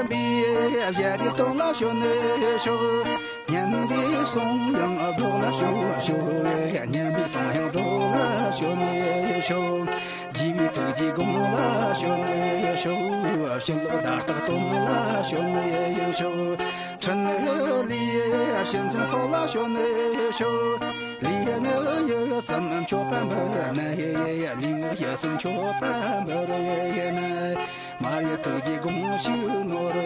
པའི་ཞལ་རས་སྟོད་ལ་ཞོན་ཤོག། སྙན་པའི་གསུང་དབྱངས་སྒྲོག་ལ་ཞོན་ཤོག། སྙན་པའི་གསུང་དབྱངས་སྒྲོག་ལ་ཞོན་ཤོག། རྒྱས་པའི་ཐུགས་རྗེའི་དགུང་ལ་ཞོན་ཤོག། བྱིན་རླབས་ཟླ་རྟགས་སྟོན་ལ་ཞོན་ཤོག། འཕྲིན་ལས་བྱིན་ཅན་ཕོབ་ལ་ཞོན་ཤོག། ལུས་ངག་ཡིད་གསུམ་མཆོད་པ་འབུལ་ན། ལུས་ངག་ཡིད་གསུམ་མཆོད་པ་འབུལ་ན། མ་ཡི་ཐུགས་རྗེའི་དགོངས་ཞུ་ནོར།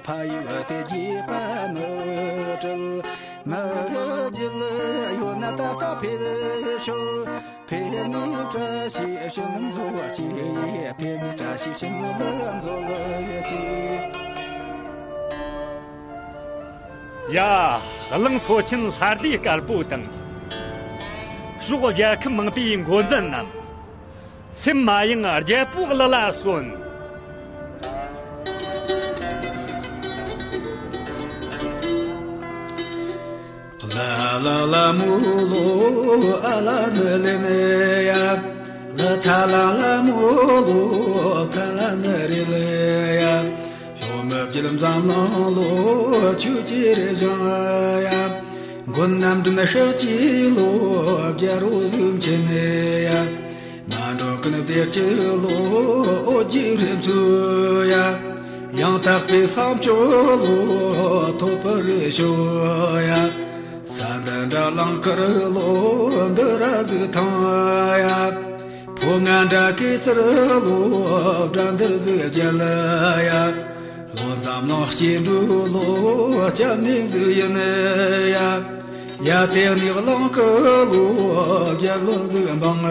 ཕ་ཡུལ་དེ་རྒྱས་པ་མི་སྤྲོད། མི་བརྗེད་ཡོད་ན་ད་ལྟ་ཕེབས་ཤོག། ཕེབས་ནས་བཀྲ་ཤིས་ཕྱི་ནང་འཚོ་བ་སྐྱེད། ཕེབས་ནས་བཀྲ་ཤིས་ཕྱི་ནང་འཚོ་བ་སྐྱེད། ཡ། གླིང་མཚོ་ཆེན་ལྷ་སྡེ་དཀར་པོ་དང་། ཕྱོགས་རྒྱལ་ཁམས་མང་པོའི་འགོ་འཛིན་རྣམས། སེམས་མ་ཡེངས་རྒྱལ་པོའི་གླུ་ལ་གསོན། ལ་ལ་ལ་མོ་ལོ་ཨ་ལ་ནི་ལེ་ནི་ཡ། ལ་ཐ་ལ་ལ་མོ་ལོ་ཁ་ལ་ནི་རི་ལི་ཡ། ལོ་མི་བརྒྱུད་འཛམ་གླིང་ལོ་ཆོས་ཀྱི་རིག་གཞུང་ཡ། མགོན་རྣམ་འདྲེན་ཧྲག་ཅིག་ལོ་རྒྱལ་རོ་གཟུགས་ཆེན་ཡ། མ་འགྲོ་ཀུན་བདེ་སྐྱིད་ལོ་འོད་ཀྱི་རིམ་བརྩེགས་ཡ། ཡང་དག་པའི་བསམ་སྤྱོད་ལོ་ཐོབ་པར་ཤོག་ཡ། ས་འདི་འདྲ་གླིང་དཀར་ལོ་འདི་ར་གཟིགས་ཐང་ཡ། ཕོ་ང་འདྲ་གེ་སར་ལོ་དགྲ་འདུལ་གཟིགས་རྒྱལ་ཡ། ལོ་འཛམ་གླིང་སྐྱེ་འགྲོའི་ལོ་སྐྱབས་གནས་གཟིགས་ཡིན་ཡ། ཡ་དེ་ནི་གླིང་གི་ལོ་རྒྱལ་བློན་གཟིགས་འབངས་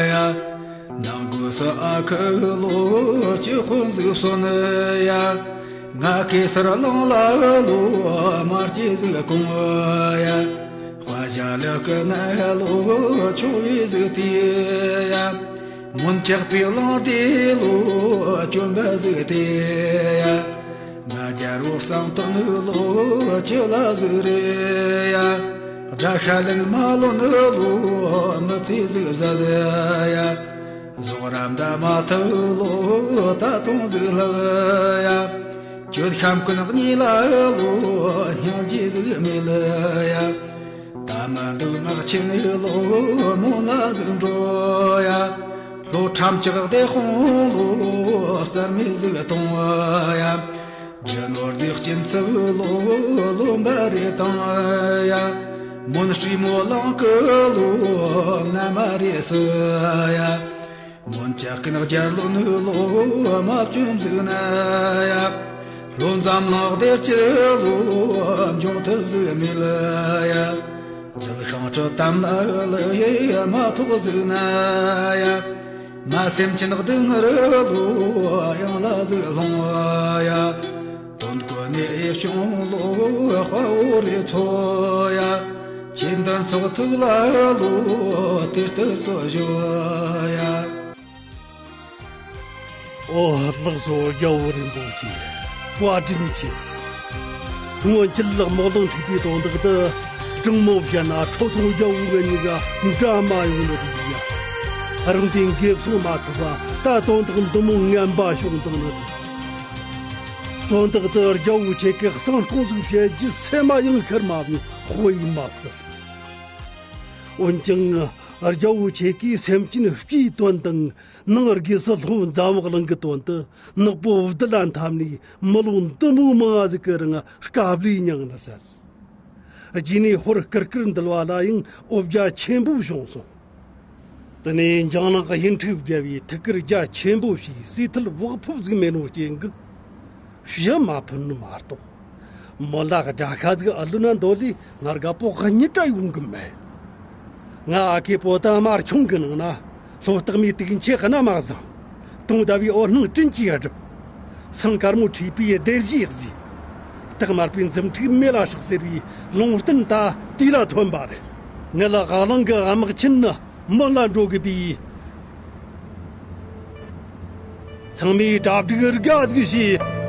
ཡ། ནང་སྒོས་སུ་ཨ་ཁུ་ལོ་སྐྱི་དཔོན་གཟིགས་གསོན་ཡ། ང་གེ་སར་གླིང་ལ་ལོ་མ་སྐྱེས་གཟིགས་གོང་ཡ། དཔའ་ཞལ་ལག་གི་ནས་ལོ་ཆོ་བའི་གཟིགས་དེ་ཡ། མུན་ཆགས་པའི་གླིང་དེ་ལོ་བཅོམ་པ་གཟིགས་དེ་ཡ། ང་རྒྱལ་པོ་གསང་སྟོན་ལོ་ཁྱི་ལ་གཟིགས་རེ་ཡ། དགྲ་ཤ་ལེན་མ་ལོན་ལོ་མི་ཚེ་གཟིགས་ཟ་ཟེ་ཡ། ཟོག་ར་མདའ་མ་ཐུག་ལོ་ད་དུང་གཟིགས་ལྷག་ཡ། གྱོད་ཤམ་ཀུན་གཉིས་ལ་ལོ་སྙིང་རྗེ་གཟིགས་མེད་ལ་ཡ། ད་མ་འདུག་ངག་ཆེན་ལོ་མོ་ལ་གཟིགས་འགྲོ་ཡ། ལོ་ཁྲམ་ལྕགས་སྡེ་དཔུང་ལོ་རྩར་མེད་གཟིགས་གཏོང་ཡ། རྒྱུ་ནོར་རྫས་སྐྱིན་ཚབ་ལོ་ལོན་པ་རེ་དང་ཡ། མོན་སྲས་མོ་གླིང་གི་ལོ་ན་མ་རེ་སི་ཡ། མོན་ཇ་ཀིན་རྒྱལ་བློན་ལོ་མ་བཅོམ་ཟིག་ན་ཡ། ལྷོ་འཛམ་གླིང་བདེ་སྐྱིད་ལོ་འབྱུང་ཐུབ་ཟིག་མེད་ལ་ཡ། འདུལ་ཤིང་ཁྲི་དམ་ལ་ཡེ་མ་ཐོག་ཟིག་ན་ཡ། མ་སེམས་ཅན་སྡུག་བསྔལ་ལོ་ཡང་ལ་ཟིག་ལྷུང་ཡ། དོན་གོ་ནས་ཨེ་བྱུང་ལོ་དཔའ་བོ་རེ་ཚོ་ཡ། ཁྱེད་འདི་ཚོགས་ཐུགས་ལ་ལོ་དེ་ལྟར་གསོ་བཞོ་ཡ། ཨོ་ལགས་སོ། རྒྱལ་བོ་རིན་པོ་ཆེ། བཀའ་དྲིན་ཆེ། སྔོན་ཆད་ལག་མོ་ལང་ཁྲིད་པའི་དོན་དག་ཏུ་དྲང་མོ་བཤད་ན་ཁྲོ་ཐུང་རྒྱལ་བོ་ངེད་གཉིས་ཀ་འདྲ་མ་ཡོང་ནི་རེད་ཡ། རང་དེ་འགེབས་སྲུང་མ་ཐུབ་པ་ད་དོན་དག་འདི་མོ་ངན་པ་བྱུང་བཏང་ནི་རེད། དོན་དག་དེ་རྒྱལ་བོ་ཁྱེད་ཀྱིས་གསང་སྐོང་ཟིག་བྱེད་རྒྱུ་སེམས་མ་ཡང་ཤར་མ་བྱུང་དཔེ་ཡིན་མ་སྲིད། འོན་ཀྱང་རྒྱལ་བོ་ཁྱེད་ཀྱིས་སེམས་ཅན་སྤྱིའི་དོན་དང་ནང་སྒོས་སུ་ལྷོ་འཛམ་བུ་གླིང་གི་དོན་དུ་ནག་པོ་བདུད་ལ་འཐམ་ནས་མི་ལོ་འདི་མོ་མང་ཟིག་གི་རིང་དཀའ་ལས་མྱངས་ནི་རེད། རྗེས་ནས་ཧོར་སྐུར་སྐུར་འདུལ་བ་ལ་ཡང་འོ་བརྒྱལ་ཆེན་པོ་བྱུང་སོང་། དེ་ནས་འཇང་ནག་གཡུ་འབྲུག་རྒྱལ་བོས་ཐུགས་ཁུར་རྒྱ་ཆེན་པོ་བྱས། སྲིད་ཐལ་བག་ཕུབ་ཟིག་མེད་ནོ་རྐྱེན་གྱིས་གཞུ་མ་ཕུད་ནི་མ་གཏོགས། མོ་ལ་དགྲ་ཤ་ཟིག་ཨ་ལུ་ན་འདོད་ལས་ང་རྒད་པོ་གཉིས་གྲྭ་ཡོང་གི་མེད། ང་ཨ་ཁེ་པོ་ཏ་དམར་ཆུང་གི་ནང་ན་ལྷོ་སྟག་མའི་དུག་མཆེད་གནམ་མ་བཟང་། དུང་ཟླ་བའི་འོད་སྣང་སྤྲིན་གྱིས་བསྒྲིབས། སེང་དཀར་མོ་ཁྲིད་པའི་སྡེ་བཞིའི་གཟིགས། སྟག་དམར་པོའི་འཛུམ་ཕྲུག་མེ་ལ་སྲེག་ཟེར་བའི་ལུང་བསྟན་ད་དུས་ལ་ཐོན་པ་རེད། ངེད་ལ་ཧ་ལང་གི་དམག་ཆེན་ནི་མོན་ལ་འགྲོ་དགོས་པས། ཚང་མས་གྲ་སྒྲིག་དགའ་ཟིག་བྱས།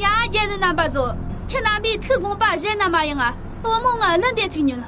ཡ། རྒྱལ་བློན་རྣམ་པ་ཚོ། ཁྱེད་རྣམ་པས་ཐུགས་དགོངས་པ་བཞེས་ན་མ་ཡོང་ང་། བུ་མོ་ང་གླུ་འདི་གཅིག་ཉོན།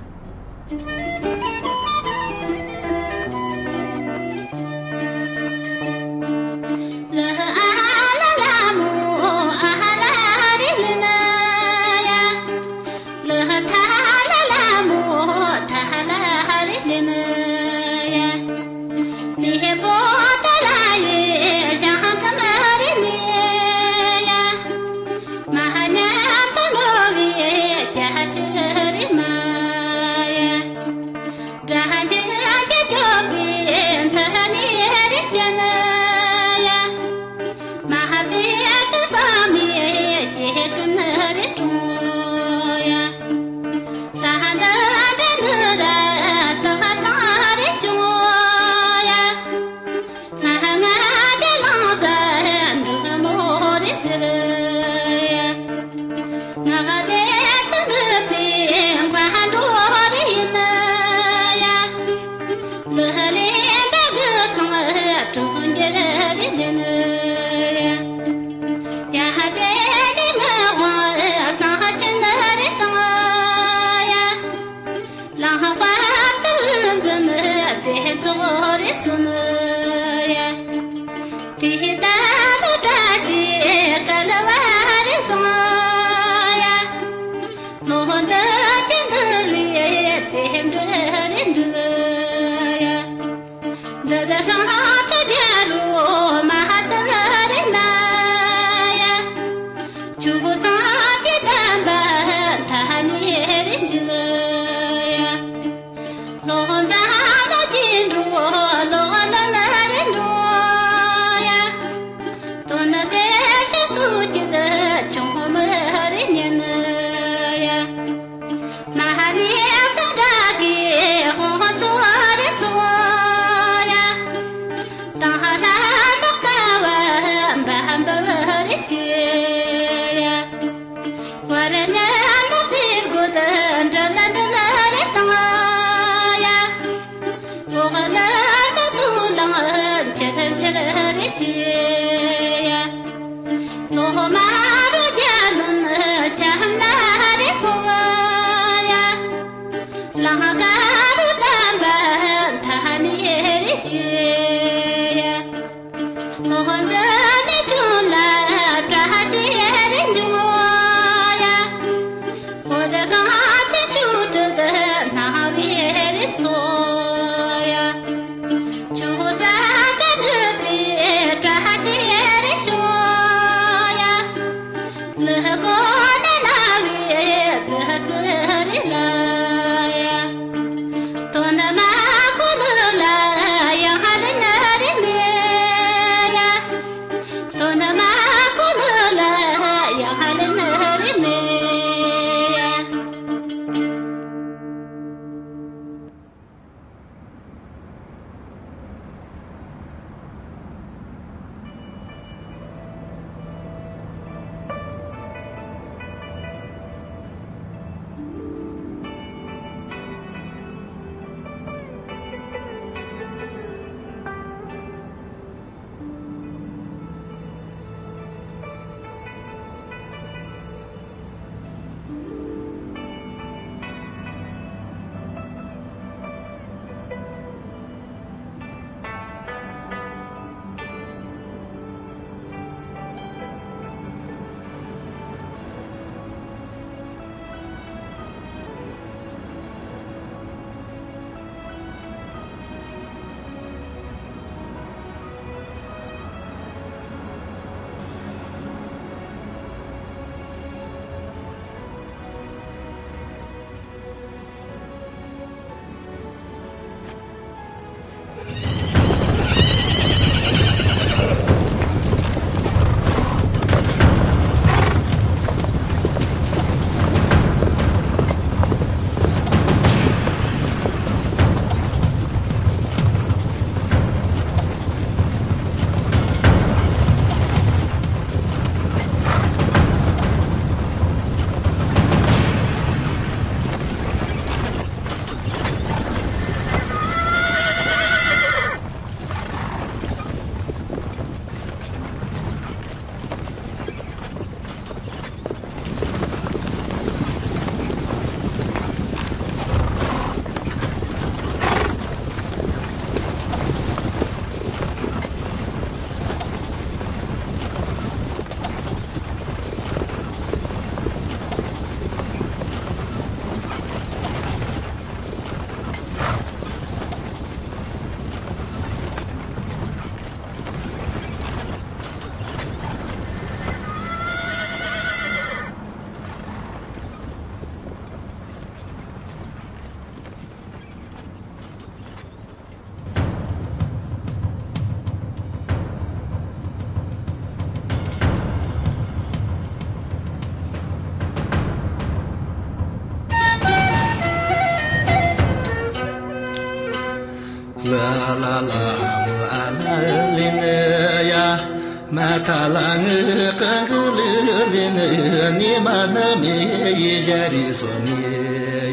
ནི་མ་ནི་མེ་ཡི་ཞལ་རས་སོ་ནི་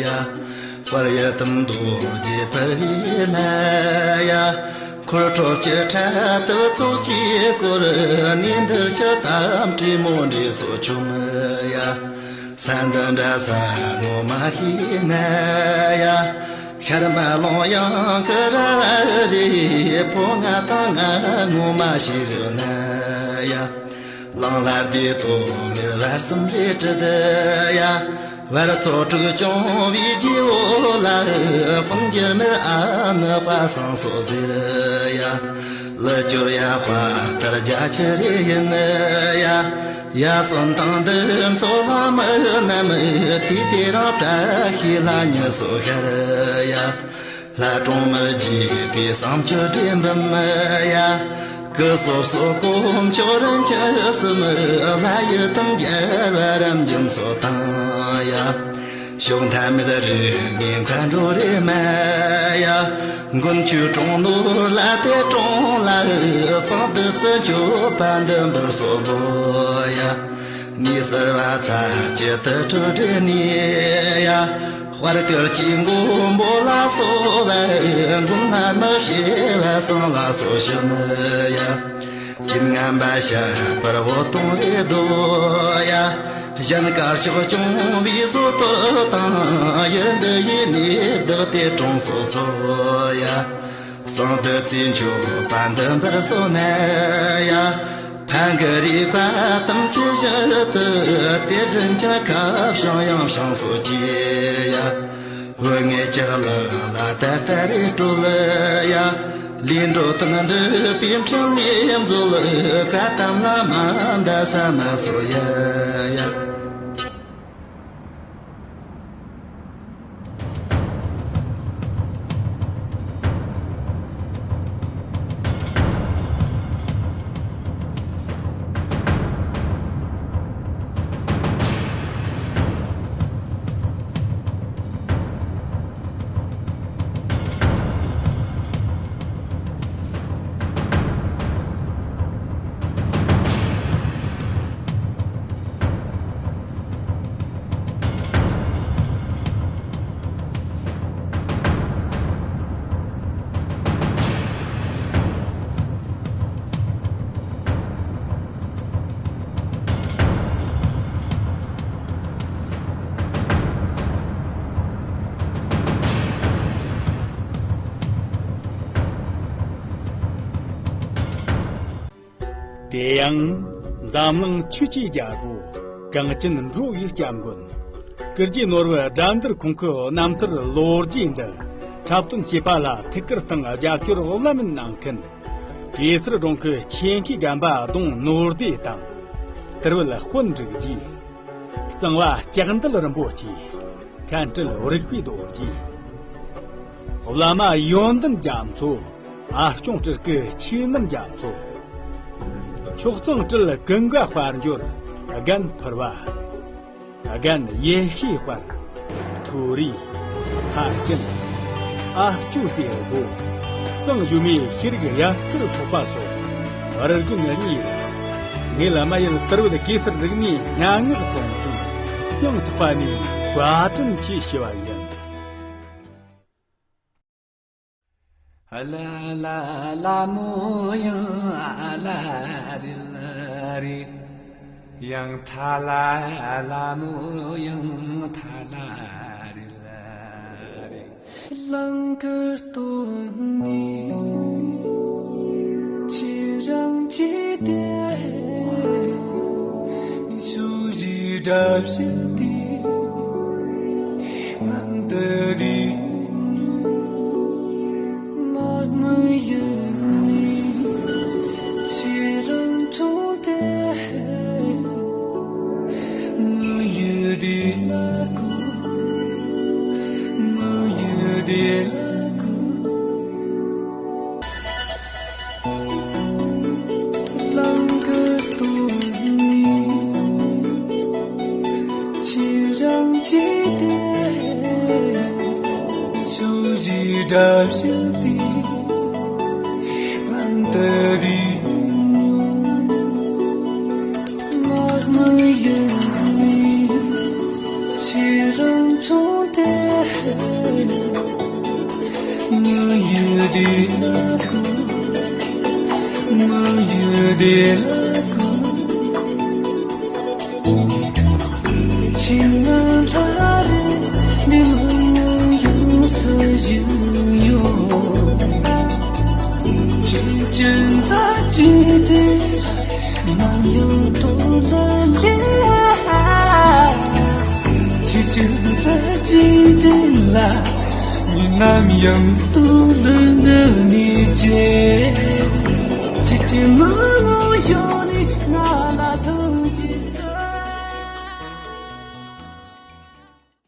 ཡ། དཔལ་ཡི་དམ་མདོ་རྒྱས་འཕེལ་བའི་ལྷ་ཡ། འཁོར་སྤྲོད་ཀྱི་ཕྲག་དོག་ཚོགས་ཀྱིས་བསྐོར། ནི་འདིར་ཆགས་དམ་དྲི་མོ་འདྲེས་སོ་ཆུམ་ཡ། ས་འདི་འདྲ་ས་ངོ་མ་ཤེས་ན་ཡ། ཤར་མ་ལོང་ཡང་ཀི་ར་རེ། ཕོ་ང་ཐང་ང་ངོ་མ་ཤེས་རུ་ན་ཡ། ལང་ལ་བདེ་ཏོ་མི་བར་གསུམ་རེ་དྲི་དི་ཡ། བར་ཚོགས་དྲུག་སྐྱོང་བའི་རྗེ་བོ་ལ། དཔུང་འགྱུར་མེད་ཨ་ནི་དཔའ་སང་སོ་ཟེར་ཡ། ལི་སྐྱོར་ཡ་དཔའ་དར་རྒྱ་ཆེ་རེ་ཡིན་ཡ། ཡ་སོན་དང་འདི་ཚོ་ལ་མི་རྣམས། དུས་དེ་རང་བཀྲ་ཤིས་ལ་ཉེ་སོ་ཤར་ཡ། ལྷ་གྲོང་མར་རྒྱས་པའི་བསམ་སྤྱོད་འདྲེན་འབུམ་ཡ། སྐུ་སོ་སོ་གོམ་ཆོ་རིན་ཆེན་གསུམ། ལྷ་ཡི་དམ་རྒྱལ་བ་རབ་འབྱམས་སོ་དང་ཡ། ཕྱོགས་མཐའ་མེད་རིགས་ལྔའི་མཁའ་འགྲོ་རེ་མ་ཡ། མགོན་ཁྱོད་དྲུང་ནོར་ལ་དེ་དྲུང་ལ། གསང་འདུས་བརྩོན་མཆོག་དཔལ་ལྡན་འབུམ་སོགས་ལོ་ཡ། ནི་གསར་བ་ཚར་གཅིག་ཏུ་གྲོལ་འདྲེན་ནི་ཡ། དཔལ་དཀར་གྱི་མགོན་པོ་ལ་སོགས་པ། མགོན་སྣ་ནག་ཞེས་པ་སང་ལ་སོགས་ཞི་ནི་ཡ། ཅི་ངན་པ་ཤ་པར་འོ་དོང་རེ་རྡོ་ཡ། གཞན་དཀར་ཕྱོགས་སྐྱོང་བའི་བཟོ་ཐོ་དང་། ཡུལ་འདི་ཡི་ནི་བདག་དེ་གྲོང་སོགས་ཚོ་ཡ། གསང་འདུས་བརྩོན་མཆོག་དཔལ་ལྡན་འབུམ་སོགས་ནས་ཡ། ཕན་གྱི་རིག་པ་དམ་ཆོས་བཞིན་དུ། དེ་རིན་ཆེན་ཁ་བྱང་ཡང་བྱང་སོགས་ཀྱི་ཡ། བུ་ངའི་ལྕགས་ལ་ལ་ད་ལྟ་རེ་སྤྲོ་ལ་ཡ། ལས་འགྲོ་དང་འདྲི་བའི་འཕྲིན་ལས་མཛོད། བཀའ་གདམས་ལ་མ་འདའ་ས་མ་སོ་ཡ་ཡ། དེ་ཡང་འཛམ་གླིང་ཆོས་ཀྱི་རྒྱལ་པོ་གངས་ཅན་འགྲོ་བའི་སྐྱབས་མགོན་ཀིར་གྱི་ནོར་བུ་དགྲ་འདུལ་ཁོང་གི་རྣམ་ཐར་ལོ་རྒྱུས་འདི་འཁྲབ་སྟོན་བྱེད་པ་ལ་ཐུགས་ཁུར་དང་རྒྱབ་སྐྱོར་བླ་མེད་གནང་མཁན་གེ་སར་སྒྲུང་གི་ཆེད་མཁས་རྒན་པ་ལྡོང་ནོར་བདེ་དང་། དུར་བུད་དཔོན་འབྲུག་རྗེ། གཙང་བ་ལྕགས་མདུད་རིན་པོ་ཆེ། མཁན་སྤྲུལ་རིག་པའི་རྡོ་རྗེ། བླ་མ་ཡོན་ཏན་རྒྱ་མཚོ། ཨ་སྐྱོང་སྤྲུལ་སྐུ་ཆོས་རྣམ་རྒྱ་མཚོ། ཆོག་གཙང་སྤྲུལ་ཀུན་དགའ་དཔལ་འབྱོར་རྒན་ཕུར་བ། རྒན་ཡེ་ཤེས་དཔལ། མཐོ་རིས། ཐར་ཤན། ཨ་སྐྱོ་སྟེ་སྒོ། གཙང་ཡུལ་མིའི་ཤེས་རིག་ཡར་སྐུལ་ཚོགས་པ་སོགས་རིགས་རྒྱུད་གཉིས་ལ། ངེད་ལ་མ་ཡིན་དུར་བུད་གེ་སར་རིག་གནས་སྙན་ངག་སྒྲུང་ཐུང་སྙིང་ཐག་པ་ནས་བཀའ་དྲིན་ཆེ་ཞུ་བ་ཡིན། ཨ་ལ་ལ་ལ་མོ་ཡང་ཨ་ལ་རི་ལ་རི། ཡང་ཐ་ལ་ལ་མོ་ཡང་ཐ་ལ་རི་ལ་རི། ལང་ཀར་སྟོན་ནི་ཁྱེད་རང་ཅི་སྟེ། ནི་སུ་རི་འདྲ་བཞིན་ཏེ། ང་འདི་རི་མ་མི་ཡུལ་ནི་ཁྱེད་རང་ཁྲོད་དེ། མི་ཡུལ་འདི་ལ་གོ། མི་ཡུལ་འདི་ལ་གོ། ལང་ཀར་སྟོན་ནི་ཁྱེད་རང་ཅི་སྟེ། སུ་རི་འདྲ་བཞིན་ཏེ། ང་འདི་རི་མ་མི་ཡུལ་